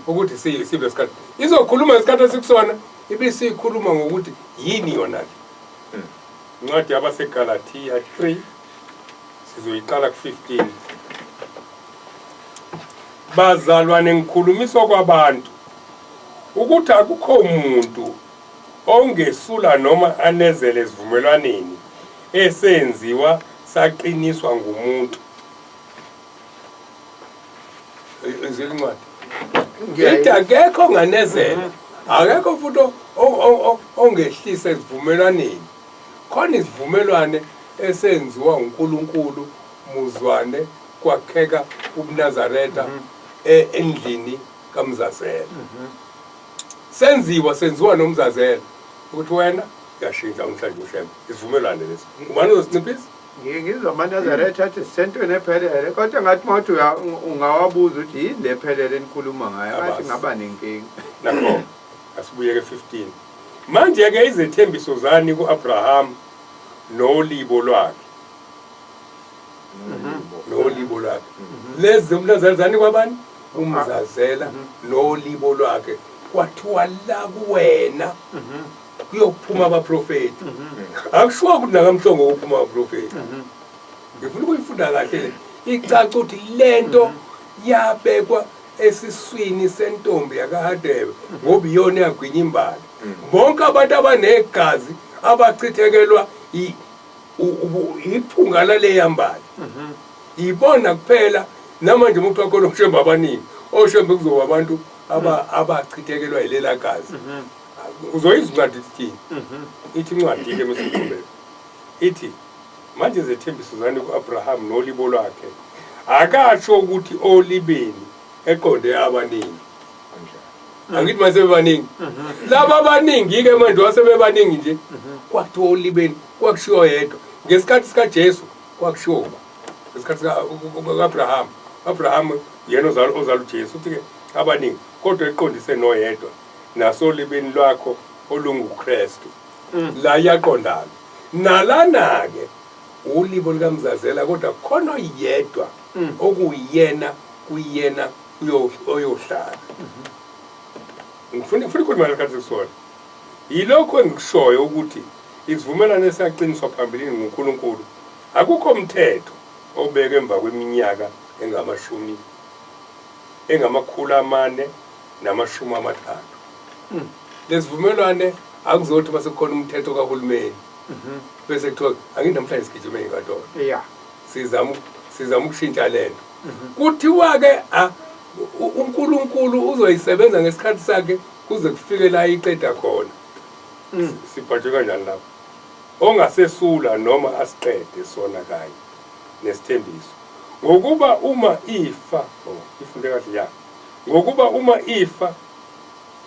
ukuthi sibe sikhathi izokhuluma ngesikhathi esikusona, ibisikhuluma ngokuthi yini yona le. Incwadi yabaseGalatia 3 sizoyiqala ku-15. Bazalwane, ngikhulumiswa kwabantu ukuthi akukho muntu ongesula noma anezele esivumelwaneni esenziwa saqiniswa ngumuntu. Izwile incwadi? Ithi akekho onganezela, akekho futhi ongehlisa esivumelwaneni. Khona isivumelwane esenziwa uNkulunkulu. Muzwane kwakheka ubuNazaretha endlini kaMzazela. Senziwa senziwa noMzazela ukuthi wena uyashintsha namhlanje uShembe. Isivumelwano lesi. Ubani uzosinciphisa? Ngike ngizwa amaNazaretha athi sisentweni ephelele kodwa ngathi uma uthi ungawabuza ukuthi yini le phelele enikhuluma ngayo ngathi Abazi. ngaba nenkinga. Nakho asibuyeke 15. Manje ke izethembiso zani kuAbraham nolibo lwakhe. Nolibo lwakhe. Lezi umnazana zani kwabani? UMzazela nolibo lwakhe. Kwathiwa la kuwena kuyophuma abaprofeti. Akushiwo ukuthi nakamhlongo kuphuma abaprofeti. Ngifuna ukuyifunda kahle le. Icaca ukuthi lento yabekwa esiswini sentombi yakaHadebe ngoba iyona yagwinya imbali. Bonke abantu abanegazi abachithekelwa iphunga laleya mbali. Ibona kuphela namanje umuntu wakhona oShembe abaningi. OShembe kuzoba abantu abachithekelwa yilela gazi. Uzoyizwa incwadi ithini? Ithi incwadi ke mesiqhubeka. Ithi manje izethembiso zani kuAbraham nolibo lwakhe. Akasho ukuthi olibeni eqonde abaningi. Angithi mase bebaningi. Laba abaningi ke manje wasebebaningi nje. Kwathiwa olibeni kwakushiwo yedwa. Ngesikhathi sika Jesu kwakushiwo ba. Ngesikhathi sika Abraham, Abraham yena ozala ozala uJesu uthi ke abaningi kodwa eqondise noyedwa nasolibeni lwakho olunguKristu. La iyaqondana. Nalana ke ulibo likaMzazela kodwa khona oyedwa okuyena kuyena oyohlala. Ngifuna ngifuna ukukhuluma ngesikhathi sisona. Yilokho engikushoyo ukuthi isivumelwano esaqiniswa phambilini nguNkulunkulu akukho mthetho obeke emva kweminyaka engamashumi 430. Lesivumelwane akuzothi mase kukhona umthetho kahulumeni bese kuthiwa angithi namhlanje sigijime inkantolo. Sizama sizama ukushintsha lento. Kuthiwa ke uNkulunkulu uzoyisebenza ngesikhathi sakhe kuze kufike la iqeda khona. Sibhajwe kanjani lapho? Ongasesula noma asiqede sona kanye nesithembiso. Ngokuba uma ifa, ifunde kahle ya. Ngokuba uma ifa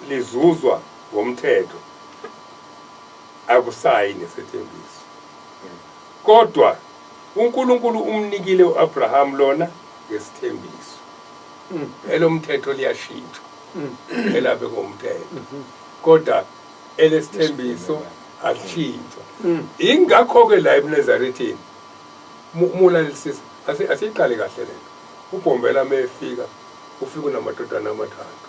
lizuzwa ngomthetho akusayi nesethembiso. Kodwa uNkulunkulu umnikile uAbraham lona ngesithembiso. Elomthetho liyashintshwa. Elabe ngomthetho. Kodwa elesithembiso alishintshwa. Ingakho ke la ebuNazaretheni mulalelisisa asiyiqale kahle lento. UBhombela mefika ufika unamadodana amathathu.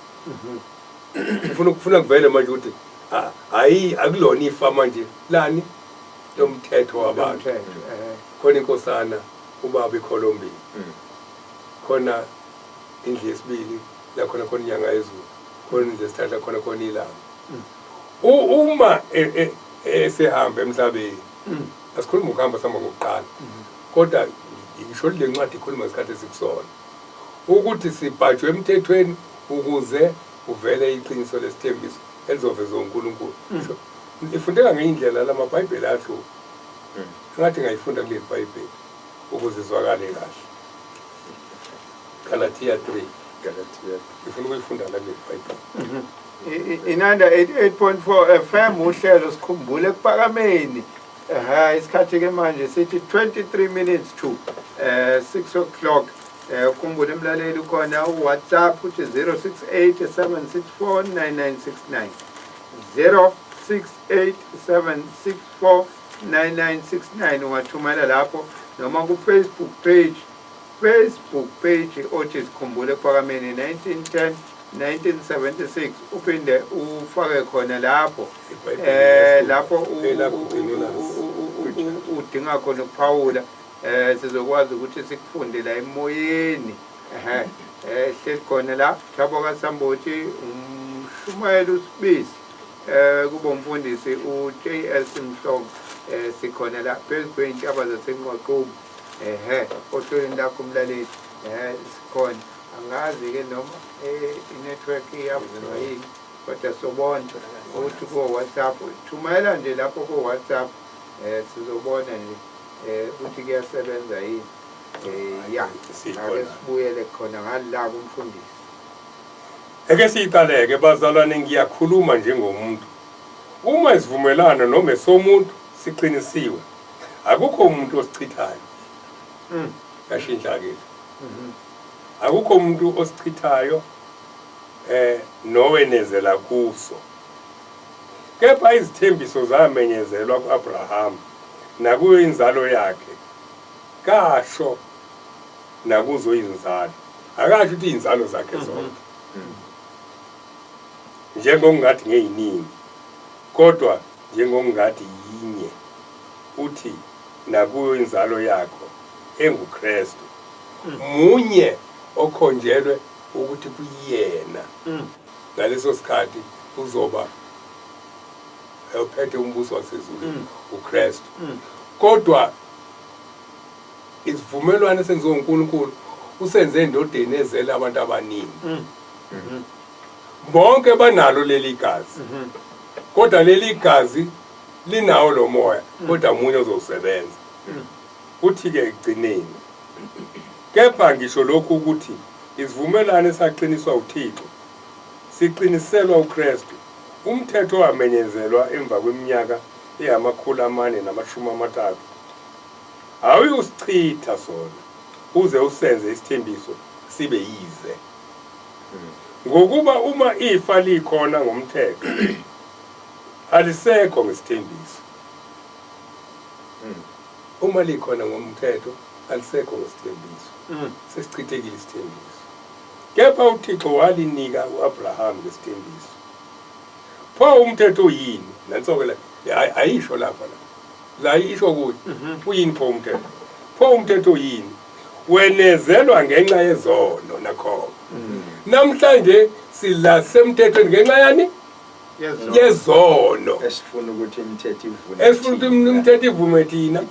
Ufuna ukufuna kuvele manje ukuthi hayi akulona ifa manje lani lomthetho wabantu. Khona inkosana ubaba ikholombili. Khona indlu yesibili la khona khona inyanga yezulu. Khona indlu yesithathu la khona khona ilanga. Uma esehamba emhlabeni asikhuluma ukuhamba sihamba ngokuqala. Kodwa ngisho le ncwadi ikhuluma ngesikhathi esikusona. Ukuthi sibhajwe emthethweni ukuze uvele iqiniso lesithembiso elizovezwa uNkulunkulu. Ifundeka ngenye indlela lamaBhayibheli ahluka. Ngathi ngayifunda kuleli Bhayibheli ukuze izwakale kahle. Galatia 3. Galatia. Ngifuna ukuyifunda la kuleli Bhayibheli. Inanda 88.4 FM uhlelo sikhumbule ekuphakameni. Isikhathi ke manje sithi 23 minutes to 6 o'clock. Ukhumbule umlaleli ukhona uWhatsApp uthi 0687649969. 0687649969 ungathumela lapho noma ku Facebook page, Facebook page othi sikhumbule ekuphakameni 1910 1976 uphinde ufake khona lapho lapho udinga khona ukuphawula sizokwazi ukuthi sikufunde la emoyeni. Hleli khona la Thabo kaSambothi umshumayeli uSibisi kubo umfundisi uJS Mhlongo sikhona la phezu kwey'ntaba zaseNqwaqobu ohlelweni lakho umlaleli sikhona. Angazi ke noma i-network iyavuma yini kodwa sobona ukuthi ko-WhatsApp thumela nje lapho ko-WhatsApp sizobona nje ukuthi kuyasebenza yini. Ya, Sikhona. ake sibuyele khona ngala kumfundisi. Eke siyiqaleke bazalwane, ngiyakhuluma njengomuntu. Uma isivumelwano noma esomuntu siqinisiwe, akukho umuntu osichithayo. Yashintsha-ke. Akukho umuntu osichithayo nowenezela kuso. Kepha izithembiso zamenyezelwa ku-Abrahama nakuyo inzalo yakhe, kasho nakuzo izinzalo. Akasho ukuthi izinzalo zakhe zonke. Njengokungathi ngeyiningi, kodwa njengokungathi yinye, uthi nakuyo inzalo yakho enguKristu. Munye okhonjelwe ukuthi kuyena. Ngaleso sikhathi uzoba ophethe umbuso wasezulwini, uKristu. Kodwa isivumelwano esenziwe uNkulunkulu usenze endodeni ezele abantu abaningi. Bonke banalo leli gazi. Kodwa leli gazi linawo lo moya, kodwa munye ozosebenza. Uthi-ke ekugcineni, kepha ngisho lokhu ukuthi isivumelwano esaqiniswa uThixo siqiniselwa uKristu. Umthetho wamenyezelwa emva kweminyaka engama-430 awuyusichitha sona uze usenze isithembiso sibe yize. Ngokuba uma ifa likhona ngomthetho, alisekho ngesithembiso. Uma likhona ngomthetho, alisekho ngesithembiso. Sesichithekile isithembiso. Kepha uThixo walinika u-Abrahamu ngesithembiso. Pho umthetho uyini? Nanso-ke la, ayisho lapha la. La isho kuyi. Uyini pho umthetho? Pho umthetho uyini? Wenezelwa ngenxa yezono nakhona. Namhlanje sila semthethweni ngenxa yani? Yezono. Esifuna ukuthi imithetho ivume. Esifuna ukuthi imithetho ivume thina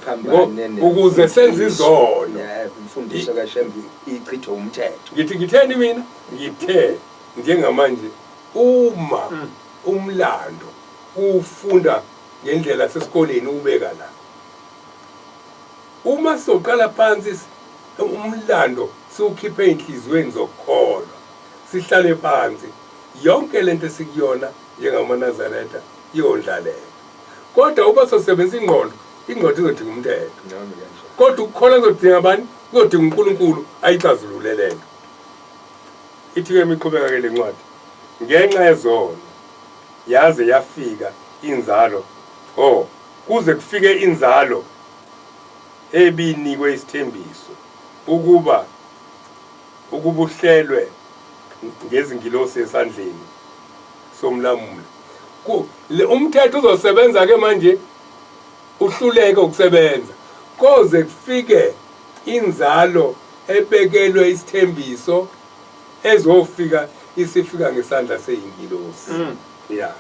ukuze senze izono. Imfundiso kaShembe ichithe umthetho. Ngithi ngitheni mina? Ngithe njengamanje uma umlando ufunda ngendlela sesikoleni ubeka la. Uma soqala phansi umlando siwukhiphe enhliziyweni zokukholwa, sihlale phansi, yonke lento esikuyona njengamaNazaretha iyondlaleka. Kodwa uma sosebenzisa ingqondo, ingqondo izodinga umthetho. Kodwa ukukholwa kuzodinga bani? Kuzodinga uNkulunkulu ayixazulule lento. Ithi-ke imiqhubeka ke le ncwadi, ngenxa yezono yaze yafika inzalo, oh, kuze kufike inzalo ebinikwe isithembiso ukuba ukubuhlelwe ngezingilosi esandleni somlamuli. Umthetho uzosebenza ke manje, uhluleke ukusebenza koze kufike inzalo ebekelwe isithembiso ezofika isifika ngesandla seyingilosi. Ya.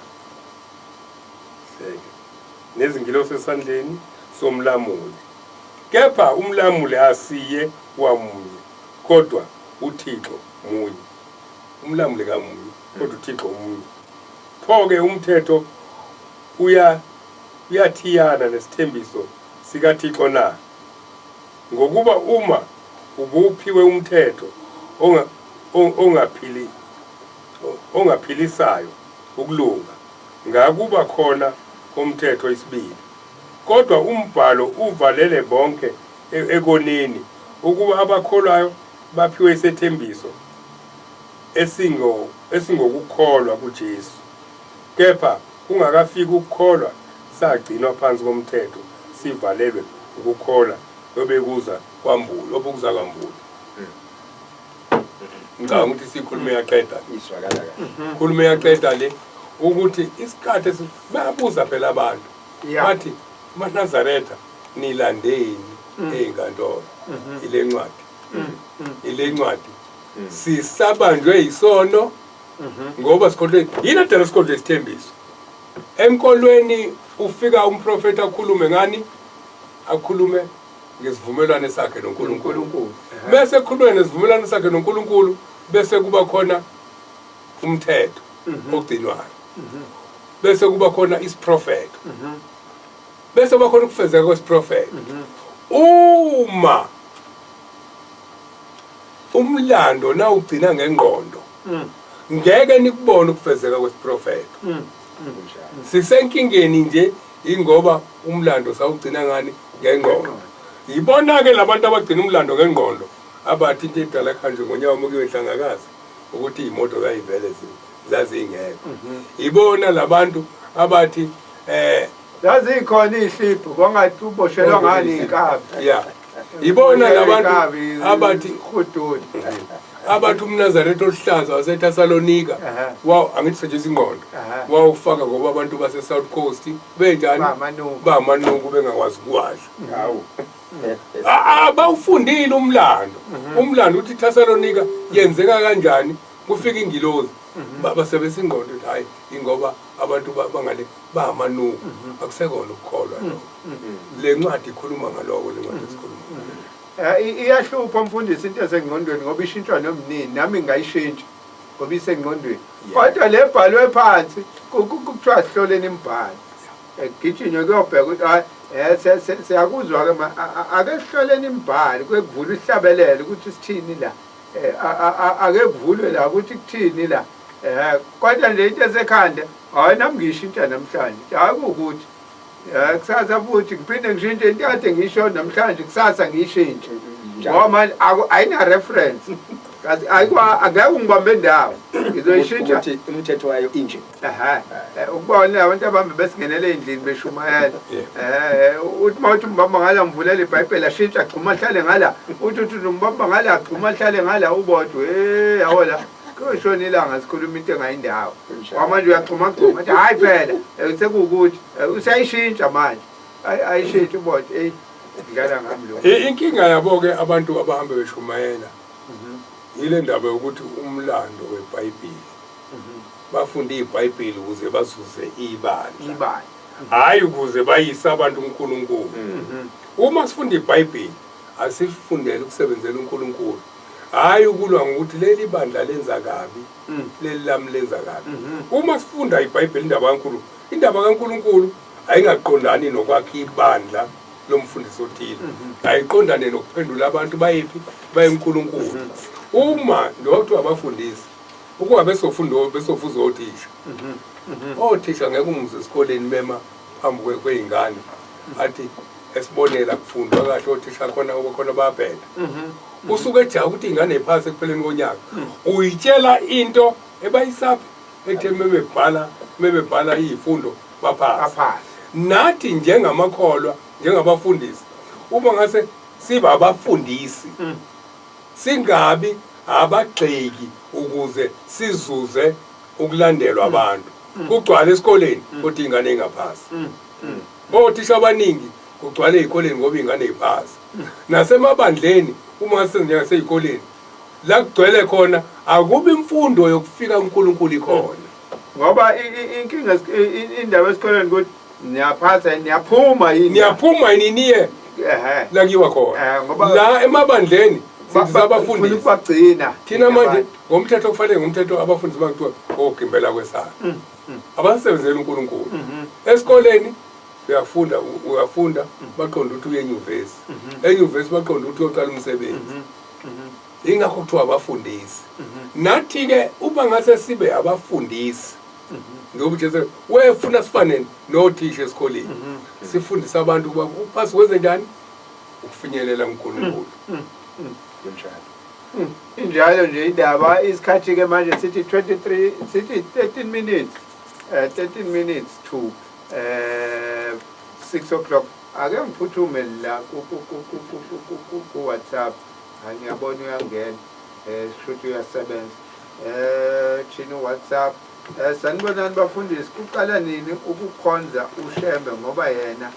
Hleke. Nezingilosi esandleni somlamuli. Kepha umlamuli asiye wamunye, kodwa uThixo munye. Umlamuli kamunye, kodwa uThixo munye. Pho-ke umthetho uya uyathiyana nesithembiso sikaThixo na? Ngokuba uma ubuphiwe umthetho onga, ongaphili ongaphilisayo ukulunga, ngakuba khona komthetho isibili. Kodwa umbhalo uvalele bonke ekoneni, ukuba abakholwayo baphiwe isethembiso esingokukholwa kuJesu. Kepha kungakafiki ukukholwa, sagcinwa phansi komthetho, sivalelwe ukukholwa obekuza kwambulwa, obukuza kwambulwa. Ngicabanga ukuthi sikhulume yaqeda. Izwakala kahle. Khulume yaqeda le ukuthi isikhathi bayabuza phela abantu. Bathi maNazaretha nilandeni ezinkantolo. Ile ncwadi. Ile ncwadi. Sisabanjwe yisono ngoba sikholwe yini adala sikholwe isithembiso. Enkolweni ufika umprofeti akhulume ngani? Akhulume ngesivumelwano sakhe noNkulunkulu. Bese ekhulume nesivumelwano sakhe noNkulunkulu, bese kuba khona umthetho ogcinwayo. Bese kuba khona isiprofetho. Bese kuba khona ukufezeka kwesiprofetho. Uma Umlando nawugcina ngengqondo ngeke nikubone ukufezeka kwesiprofetho. Sisenkingeni nje ingoba umlando sawugcina ngani? Ngengqondo. Yibona-ke labantu abagcina umlando ngengqondo abathi into edala kanje ngonyawo mukiwe enhlangakazi ukuthi iy'moto zayivele zazingekho. Yibona labantu abathi Zazikhona iy'hlibhu kwangathi uboshelwa ngani iy'nkabi. Ya, yibona labantu Iy'nkabi, abathi huduni. Abathi umNazaretha oluhlaza waseThessalonika waw angithi setshenziswa ingqondo wawufaka ngoba abantu base-South Coast benjani? Bamanuku. Bamanuku, bengakwazi ukuwadla. Hawu. Ah, bawufundile umlando. Umlando uthi iThessalonika yenzeka kanjani, kufika ingilozi. Basebenzisa ingqondo ukuthi hayi, ingoba abantu bangale bamanuku. Akusekona ukukholwa lokho. Le ncwadi ikhuluma ngaloko, le ncwadi esikhuluma ngayo. Iyahlupha mfundisi into esengqondweni ngoba ishintshwa nomnini, nami ngingayishintsha ngoba isengqondweni. Kodwa le bhalwe phansi kuthiwa sihloleni imibhalo. Gijinywe kuyobheka ukuthi hayi, siyakuzwa ke ake sihloleni imibhalo, kuvulwe isihlabelelo ukuthi sithini la. Ake kuvulwe la ukuthi kuthini la. Kodwa nje into esekhanda, hayi nami ngiyishintsha namhlanje. Hayi kuwukuthi kusasa futhi ngiphinde ngishintshe into kade ngisho namhlanje, kusasa ngiyishintshe. Ngoba manje ayina reference. Kazi ayikwa angeke ungibambe ndawo. Ngizoyishintsha. Ukuthi umthetho wayo inje. Aha. Ukubona abantu abambe besingenele endlini beshumayela. Uthi mawuthi umbamba ngala mvulela iBhayibheli ashintsha agxuma ahlale ngala. Uthi uthi umbamba ngala agxuma ahlale ngala ubodwa. Yabo la. Kuyoshona ilanga sikhuluma into engayindawo. Kwamanje uyaxhuma gxuma athi hayi phela sekuwukuthi usayishintsha manje. Ayishintshe ubodwa. Ey dlala ngami lo. Inkinga yabo ke abantu abahambe beshumayela. Yile ndaba yokuthi umlando weBhayibheli. Bafunde iBhayibheli ukuze bazuze ibandla. Ibandla. Hayi ukuze bayise abantu uNkulunkulu. Uma sifunda iBhayibheli asifundele ukusebenzela uNkulunkulu. Hayi ukulwa ngokuthi leli bandla lenza kabi, leli lami lenza kabi. Uma sifunda iBhayibheli indaba kaNkulunkulu, indaba kaNkulunkulu ayingaqondani nokwakha ibandla lomfundisi othile. Ayiqondane nokuphendula abantu bayiphi bayeNkulunkulu. Uma njengoba kuthiwa abafundisi ukuba besofunda besofuza othisha. Othisha ngeke umuzwe esikoleni bema phambi kwey'ngane athi esibonela kufundwa kahle othisha khona khona bayabheda. Usuke ejaha ukuthi iy'ngane yiphasi ekupheleni konyaka. Uyitshela into ebayisaphi ethe mebebhala iy'fundo baphasi. Baphasi. Nathi njengamakholwa, njengabafundisi, uma ngase siba abafundisi, singabi abagxeki ukuze sizuze ukulandelwa abantu. Kugcwale esikoleni kodwa ingane ingaphasi. Othisha abaningi kugcwale ezikoleni ngoba ingane iphasi. Nasemabandleni uma senjengasezikoleni la kugcwele khona akubi imfundo yokufika uNkulunkulu ikhona. Ngoba inkinga indaba esikoleni ukuthi niyaphasa niyaphuma yini? Niyaphuma yini niye la kuyiwa khona. Ngoba la emabandleni sithi sabafundisi. Ufuna ukubagcina. Thina manje ngomthetho kufanele ngomthetho abafundisi bakuthiwa ogimbela kwesandla. Abasebenzela uNkulunkulu. Esikoleni uyafunda, uyafunda baqonda ukuthi uye enyuvesi. Enyuvesi baqonda ukuthi uyoqala umsebenzi. Ingakho kuthiwa abafundisi. Nathi ke uma ngase sibe abafundisi, ngoba uJesu wefuna sifane nothisha esikoleni. Sifundise abantu ukuba uphasi wenze njani ukufinyelela kuNkulunkulu. Kunjalo. Injalo nje indaba. Isikhathi ke manje sithi 23, sithi 13 minutes. 13 minutes to 6 o'clock. Ake ngiphuthume la ku WhatsApp. Hayi ngiyabona uyangena. Shuthi uyasebenza. Thina WhatsApp. Sanibonani bafundisi, kuqala nini ukukhonza uShembe ngoba yena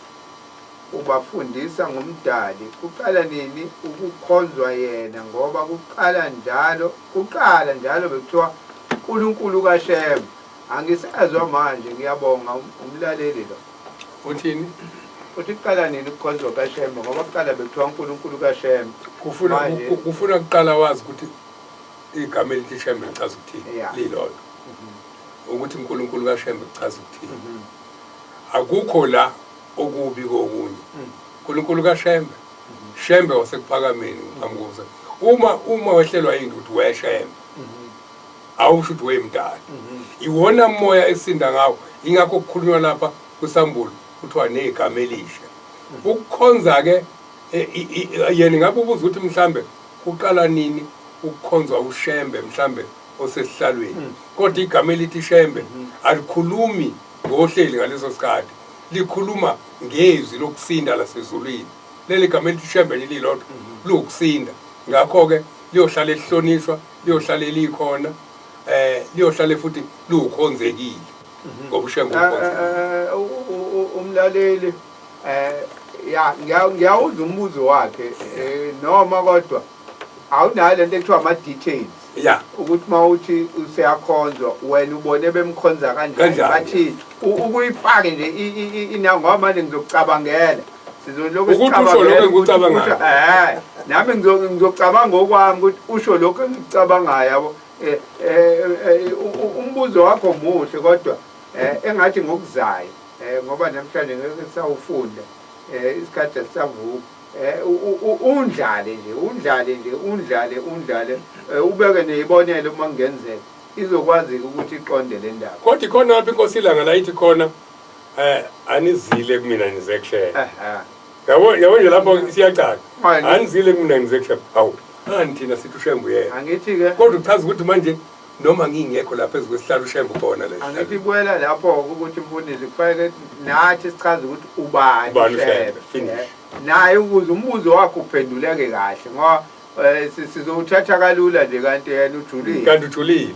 ubafundisa ngomdali? Kuqala nini ukukhonzwa yena ngoba kuqala njalo bekuthiwa uNkulunkulu kaShembe. Angisazwa manje, ngiyabonga umlaleli lo. Uthini? Uthi kuqala nini ukukhonzwa kaShembe ngoba kuqala bekuthiwa uNkulunkulu kaShembe. Kufuna kuqala wazi ukuthi igama elithi Shembe lichaza ukuthini, lilodwa. Ukuthi uNkulunkulu kaShembe kuchaza ukuthini. Akukho la okubi kokunye. uNkulunkulu kaShembe, Shembe wasekuphakameni ngaphambi kokuza. Uma wehlelwa into uthi weshembe, awusho ukuthi wemdala. Iwona moya esinda ngawo, ingakho kukhulunywa lapha kusambulo kuthiwa negama elisha. Ukukhonza ke yena ngabe ubuza ukuthi mhlambe kuqala nini ukukhonzwa uShembe mhlambe osesihlalweni, kodwa igama elithi Shembe alikhulumi ngohleli ngaleso sikhathi, likhuluma ngezwi lokusinda lasezulwini. Leli gama elithi Shembe lililodwa liwukusinda, ngakho-ke liyohlale lihlonishwa, liyohlale likhona, liyohlale futhi liwukhonzekile ngoba uShembe ukhonzekile. Umlaleli ya ngiyawuzwa umbuzo wakhe, noma kodwa awunayo lento ekuthiwa ama-details ukuthi uma uthi useyakhonzwa wena ubone bemkhonza kanjani, bathi ukuyifake nje ngoba manje ngizokucabangela, sizolokhu sicabangela, nami ngizocabanga okwami ukuthi usho lokho engikucabangayo, yabo. Umbuzo wakho muhle, kodwa engathi ngokuzayo, ngoba namhlanje ngeke sawufunda, isikhathi asisavuka. Undlale nje, undlale nje, undlale, undlale, ubeke neyibonelo uma kungenzeka, izokwazi ukuthi iqonde le ndaba. Kodwa ikhona lapho iNkosi iLanga la ithi khona anizile kumina nize kushela. Yabo, yabo nje lapho siyacaca. Anizile kumina nize kushela. Hawu, ani thina sithi uShembe uyena. Angithi ke. Kodwa uchaza ukuthi manje noma ngingekho lapha ezikwesihlalo uShembe ukhona la. Angithi buyela lapho ukuthi mfundisi kufanele nathi sichaze ukuthi ubani uShembe. Finish. Naye ukuze umbuzo wakho uphenduleke kahle, ngoba sizowuthatha kalula nje kanti yena ujulile. Kanti ujulile.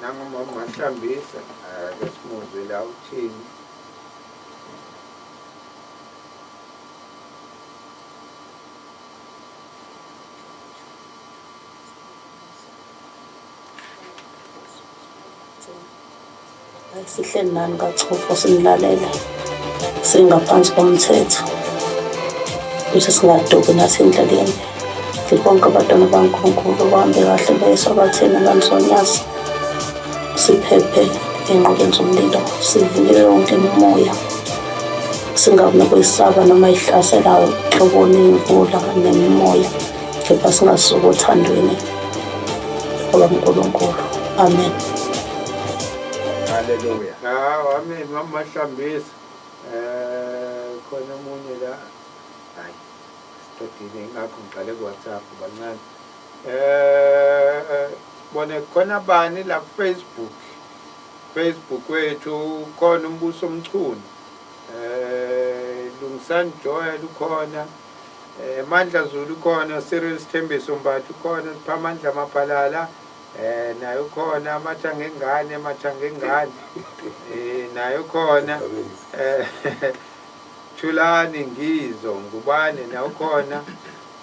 Nangomama Mahlambisa, ake simuzwe la uthini. Sihleli nani kaChofo sinilalele, singaphansi komthetho ukuthi singaduki nathi endleleni. Bonke abantwana baNkulunkulu bahambe kahle besobatheni abanzonyazi, siphephe ey'nqoleni zomlilo, sivikele yonke imimoya, singabi nokwesaba noma ihlaselayo hloboni imvula nemimoya, kepha singasuki othandweni lwaNkulunkulu. Amen. Haleluya. Hawu, amen mama Mahlambisa. Khona omunye la. Hayi. Siqedile ingakho ngiqale ku WhatsApp bancane. Bone khona bani la ku Facebook. Facebook wethu khona uMbuso Mchunu. Lungisani Joel ukhona. Mandla Zulu ukhona, Cyril Sithembiso Mbatha ukhona, Siphamandla Maphalala naye ukhona, Amathanga engane, Amathanga engane naye ukhona, Thulani Ngizo Ngubane naye ukhona,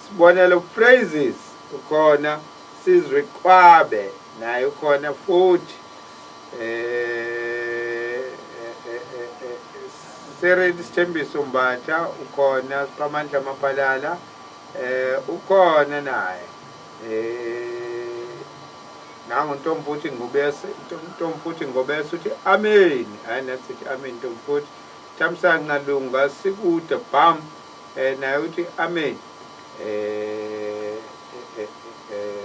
Sibonelo Phrases ukhona, Sizwe Qwabe naye ukhona futhi, Cyril Sithembiso Mbatha ukhona, Siphamandla Maphalala ukhona naye, nangu Ntomfuthi Ngubese, Ntomfuthi Ngobese uthi amen. Hayi nathi sithi amen Ntomfuthi. Thamsanqa Lunga sikude bam, naye uthi amen.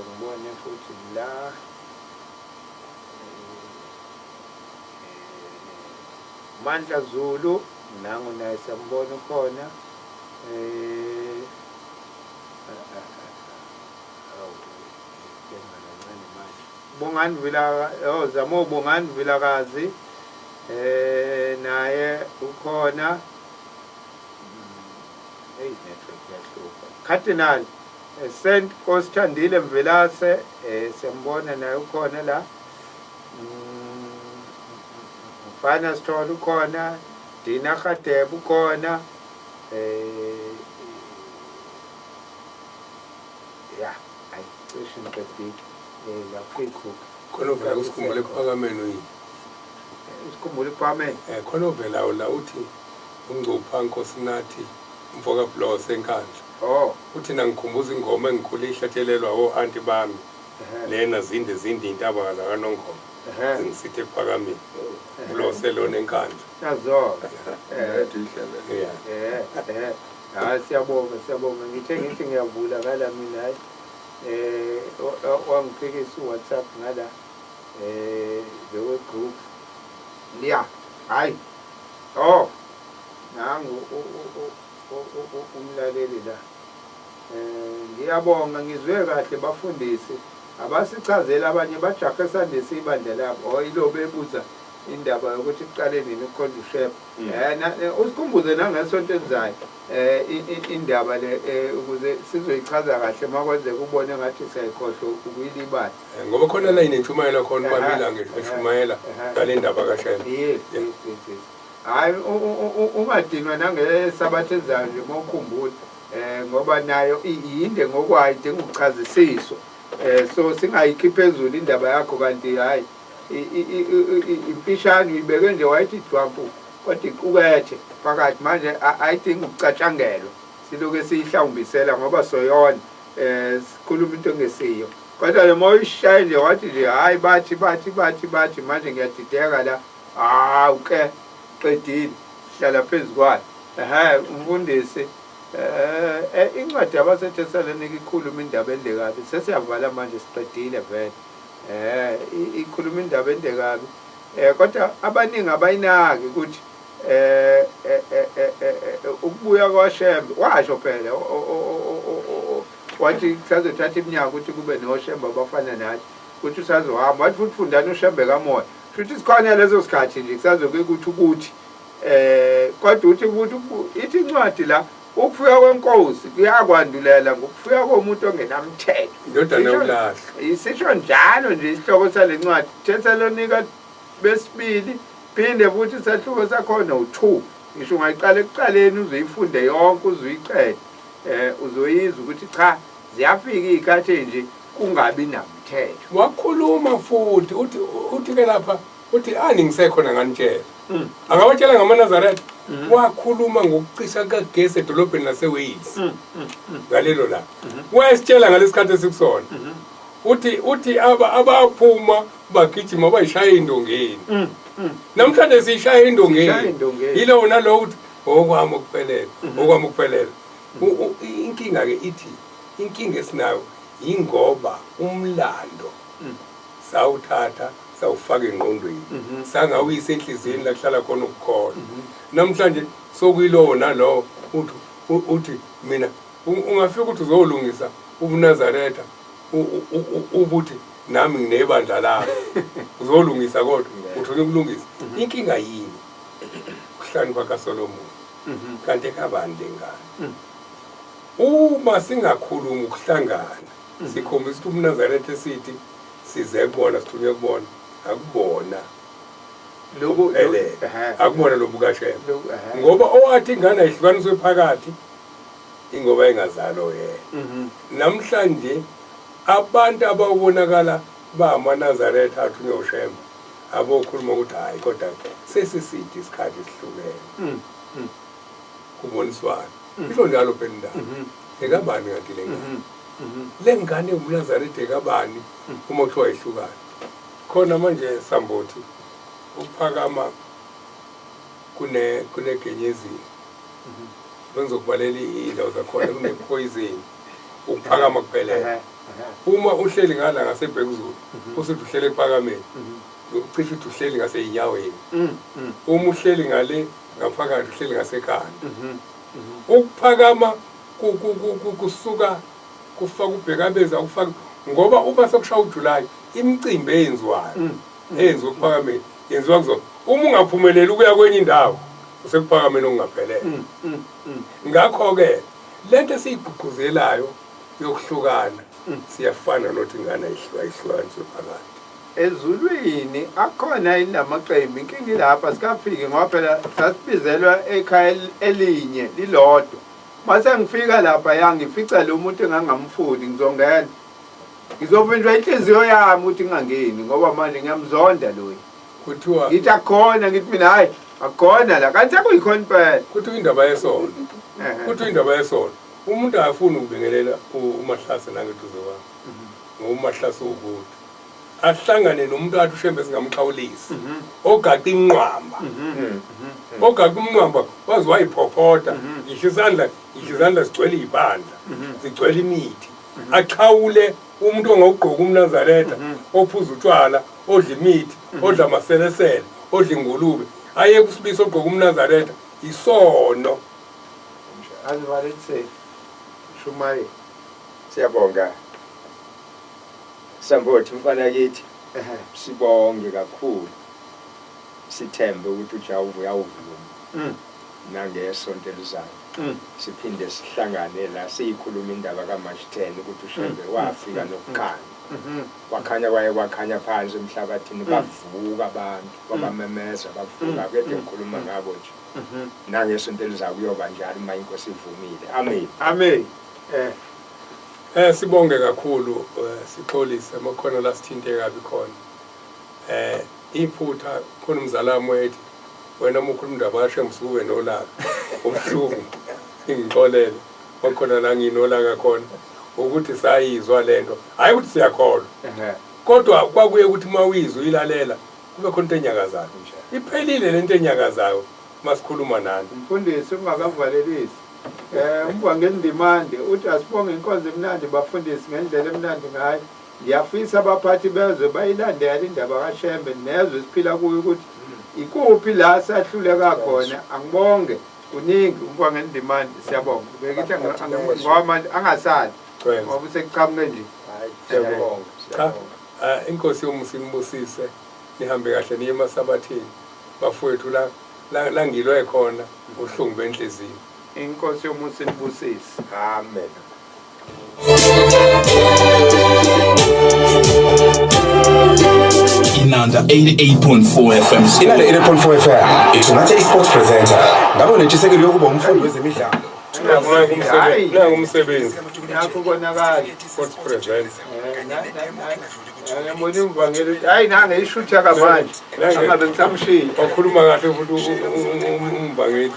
Ngibone futhi la Mandla Zulu nangu naye siyambona ukhona. Bongani Vila, oh Zamo Bongani Vilakazi naye ukhona. Hey, network iyahlupha. Cardinal Saint Kosithandile Mvelase, siyambona naye ukhona la. Mfana Sithole ukhona, Dina Khadebe ukhona. Ya, ayi cishe ngiqedile. La Facebook. Khona ovela kusikhumbule ekuphakameni uyini? Usikhumbule ekuphakameni? Khona ovelayo la uthi uNgcupha Nkosinathi umfoka Bloss eNkandla. Oh. Uthi nangikhumbuza ingoma engikhule ihlatshelelwa o-anti bami. Lena zinde zinde intaba zakaNongoma. Zingisithe ekuphakameni. Blose lona eNkandla. Yazo. Yeah. Hayi siyabonga siyabonga ngithe ngithi ngiyavula ngala mina hayi eh wangiphikisa uWhatsApp ngala eh lewe group liya hayi oh nangu umlaleli la eh ngiyabonga ngizwe kahle bafundisi abasichazela abanye bajahe sandise ibandla labo oh ilo bebuza indaba yokuthi kuqale nini ukukhonza ushep mm. eh, eh usikhumbuze nangesonto elizayo eh indaba le eh, ukuze sizoyichaza kahle makwenzeka ubone ngathi siyayikhohlwa ukuyilibala eh, ngoba khona la inentshumayelo khona ubabila ngishumayela ngale ndaba kaShembe yes yes yes hayi ungadinwa nangesabatha elizayo nje uma ukhumbula um ngoba nayo iyinde ngokwayo idinga ukuchazisiswa um so singayikhiphi phezulu indaba yakho kanti hhayi imfishane uyibeke nje wayithi jwampu kodwa iqukethe phakathi manje ayidingi ukucatshangelwa siloke siyihlawumbisela ngoba soyona um sikhuluma into engesiyo kodwa le moya uyishaye nje wathi nje hhayi bathi bathi bathi bathi manje ngiyadideka la hawu ke qedile hlala phezu kwayo ehe umfundisi eh, eh incwadi yabaseThesalonika ikhuluma indaba ende kabi sesiyavala manje siqedile vele eh ikhuluma indaba ende kabi eh kodwa abaningi abayinaki ukuthi eh, eh, eh, eh, eh ukubuya kwaShembe washo phela wathi kusazothatha iminyaka ukuthi kube noShembe abafana nathi ukuthi usazohamba wathi futhi fundani uShembe kamoya Shuthi sikhona leso sikhathi nje kusazoke kuthi ukuthi eh kodwa uthi ukuthi ithi incwadi la ukufika kwenkosi kuyakwandulela ngokufika komuntu ongenamthetho. Indodana yokulahla. Isisho njalo nje isihloko salencwadi Thesalonika besibili phinde futhi isahluko sakhona u2 ngisho ungayiqala ekuqaleni uzoyifunde yonke uzuyiqede eh uzoyizwa ukuthi cha ziyafika izikhathi nje kungabi namthetho. Wakhuluma futhi uthi uthi ke lapha uthi ani ngisekhona nganitshela. Mm. Akabatshela ngamaNazaretha. Mm. Wakhuluma ngokucisha kagesi edolobheni laseWales. Mm. Mm. mm. Ngalelo la. Mm -hmm. Wayesitshela ngalesikhathi esikusona. Mm -hmm. Uthi uthi aba abaphuma bagijima bayishaya indongeni. Mm. Mm. Namhlanje siyishaya indongeni. Yilowo nalowo uthi okwami okuphelele, mm -hmm. okwami okuphelele. Inkinga ke ithi inkinga esinayo Yingoba umlando sawuthatha sawufaka engqondweni sangawuyisa enhliziyweni la kuhlala khona ukukholwa. Namhlanje sokuyilowo nalowo uthi uthi mina ungafika uthi uzolungisa ubuNazaretha ubuthi nami nginebandla lami uzolungisa kodwa uthole ukulungisa. Inkinga yini? Ukuhlakanipha kaSolomoni. Kanti ekabani le ngane? Uma singakhulumi ukuhlangana sikhombisa ukuthi umNazaretha esithi size kubona sithunywe kubona akubona Lobu elele ehhe. akubona lobu kaShembe Lobu, ehhe. ngoba owathi ingane ayihlukaniswe phakathi ingoba ingazalo yena namhlanje abantu abawubonakala bamaNazaretha athunywe uShembe abokhuluma ukuthi hayi kodwa sesiside isikhathi sihlukene kuboniswana isho njalo phela indaba ekabani kanti le ngane le ngane umnazaretha ekabani uma kuthiwa ihlukane khona manje sambothi ukuphakama kune kunegenyezini bengizokubalela iy'ndawo zakhona kune-poison ukuphakama kuphelele uma uhleli ngala ngasebhekuzulu usuthi uhlele ekuphakameni ucishe uthi uhleli ngasey'nyaweni uma uhleli ngale ngaphakathi uhleli ngasekhanda ukuphakama kusuka kufaka ubhekabeza ukufaka ngoba uma sekushaya uJuly imicimbi eyenziwayo eyenziwa ekuphakameni yenziwa kuzona uma ungaphumeleli ukuya kwenye indawo usekuphakameni okungaphelele ngakho-ke lento esiyigqugquzelayo yokuhlukana siyafana nothi ingane ayihlukaniswe phakathi Ezulwini akhona yini lamaqembu inkinga ilapha sikafiki ngoba phela sasibizelwa ekhaya elinye lilodwa mase ngifika lapha ya ngifica lo muntu engangamfuni ngizongena ngizovinjwa inhliziyo yami ukuthi ngingangeni ngoba manje ngiyamzonda loyi kuthiwa ngithi akukhona ngithi mina hhayi akukhona la kanti sekuyikhona impela kuthiwa indaba yesono kuthiwa indaba yesono umuntu akafuni ukubingelela umahlase nangeduze kwami ngoba umahlase uwukuthi. Ahlangane nomuntu athi uShembe singamxhawulisi, ogaqa inqwamba, ogaqa umnqwamba, waze wayiphophotha, ngisho isandla, ngisho izandla zigcwele iy'bandla, zigcwele imithi, axhawule umuntu ongawugqoka umNazaretha, ophuza utshwala, odla imithi, odla amaselesele, odla ingulube, aye kusibisa ogqoka umNazaretha, isono. Azivalelisele shumaye. Siyabonga Sambothi, mfana kithi. Sibonge kakhulu, sithembe ukuthi uJehova uyawuvuma nangesonto elizayo siphinde sihlangane la, siyikhuluma indaba kaMarch 10, ukuthi uShembe wafika nokukhanya, kwakhanya, kwaye kwakhanya phansi emhlabathini, bavuka abantu, babamemeza, bavuka. Kede ngikhuluma ngabo nje, nangesonto elizayo kuyoba njalo uma inkosi ivumile. Amen. Amen. Sibonge kakhulu, sixolise makhona la sithinte kabi khona. Iphutha khona, umzalami wethi wena uma ukhuluma indaba kaShembe usuke nolaka ubuhlungu. Ingixolele makhona la nginolaka khona, ukuthi sayizwa lento, hayi ukuthi siyakholwa, kodwa kwakuye ukuthi uma uyizwa uyilalela kube khona into enyakazayo. Iphelile lento enyakazayo masikhuluma nani. Mfundisi, ungakavalelisi, umvangeli Ndimande uthi asibonge inkonzo emnandi, bafundisi, ngendlela emnandi ngayo. Ngiyafisa abaphathi bezwe bayilandele indaba kaShembe nezwe esiphila kuyo, ukuthi ikuphi la sahluleka khona. Angibonge, kuningi. Umvangeli Ndimande, siyabonga. Bekithi ngoba manje angasali ngoba usekuqhamuke nje. Hayi, siyabonga. Cha. Siyabonga. Inkosi yomusa inibusise, nihambe kahle niye emasabathini, bafowethu. La ngilwe khona ubuhlungu benhliziyo. Inkosi yomusa inibusise. Amen. Inanda 88.4 FM. Inanda 88.4 FM ithungathe i-sports presenter. Ngabe unentshisekelo yokuba umfundi wezemidlalo? Hayi. Nangu umsebenzi. Nakho konakala. Sports presenter. Ngiyabona imvangeli ukuthi hayi, nange ishutha kamanje, angabe ngisamshiya. Wakhuluma kahle futhi umvangeli.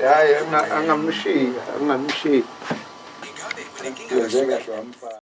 Hayi, angamshiya, angamshiya. Wenze kahle wamfana.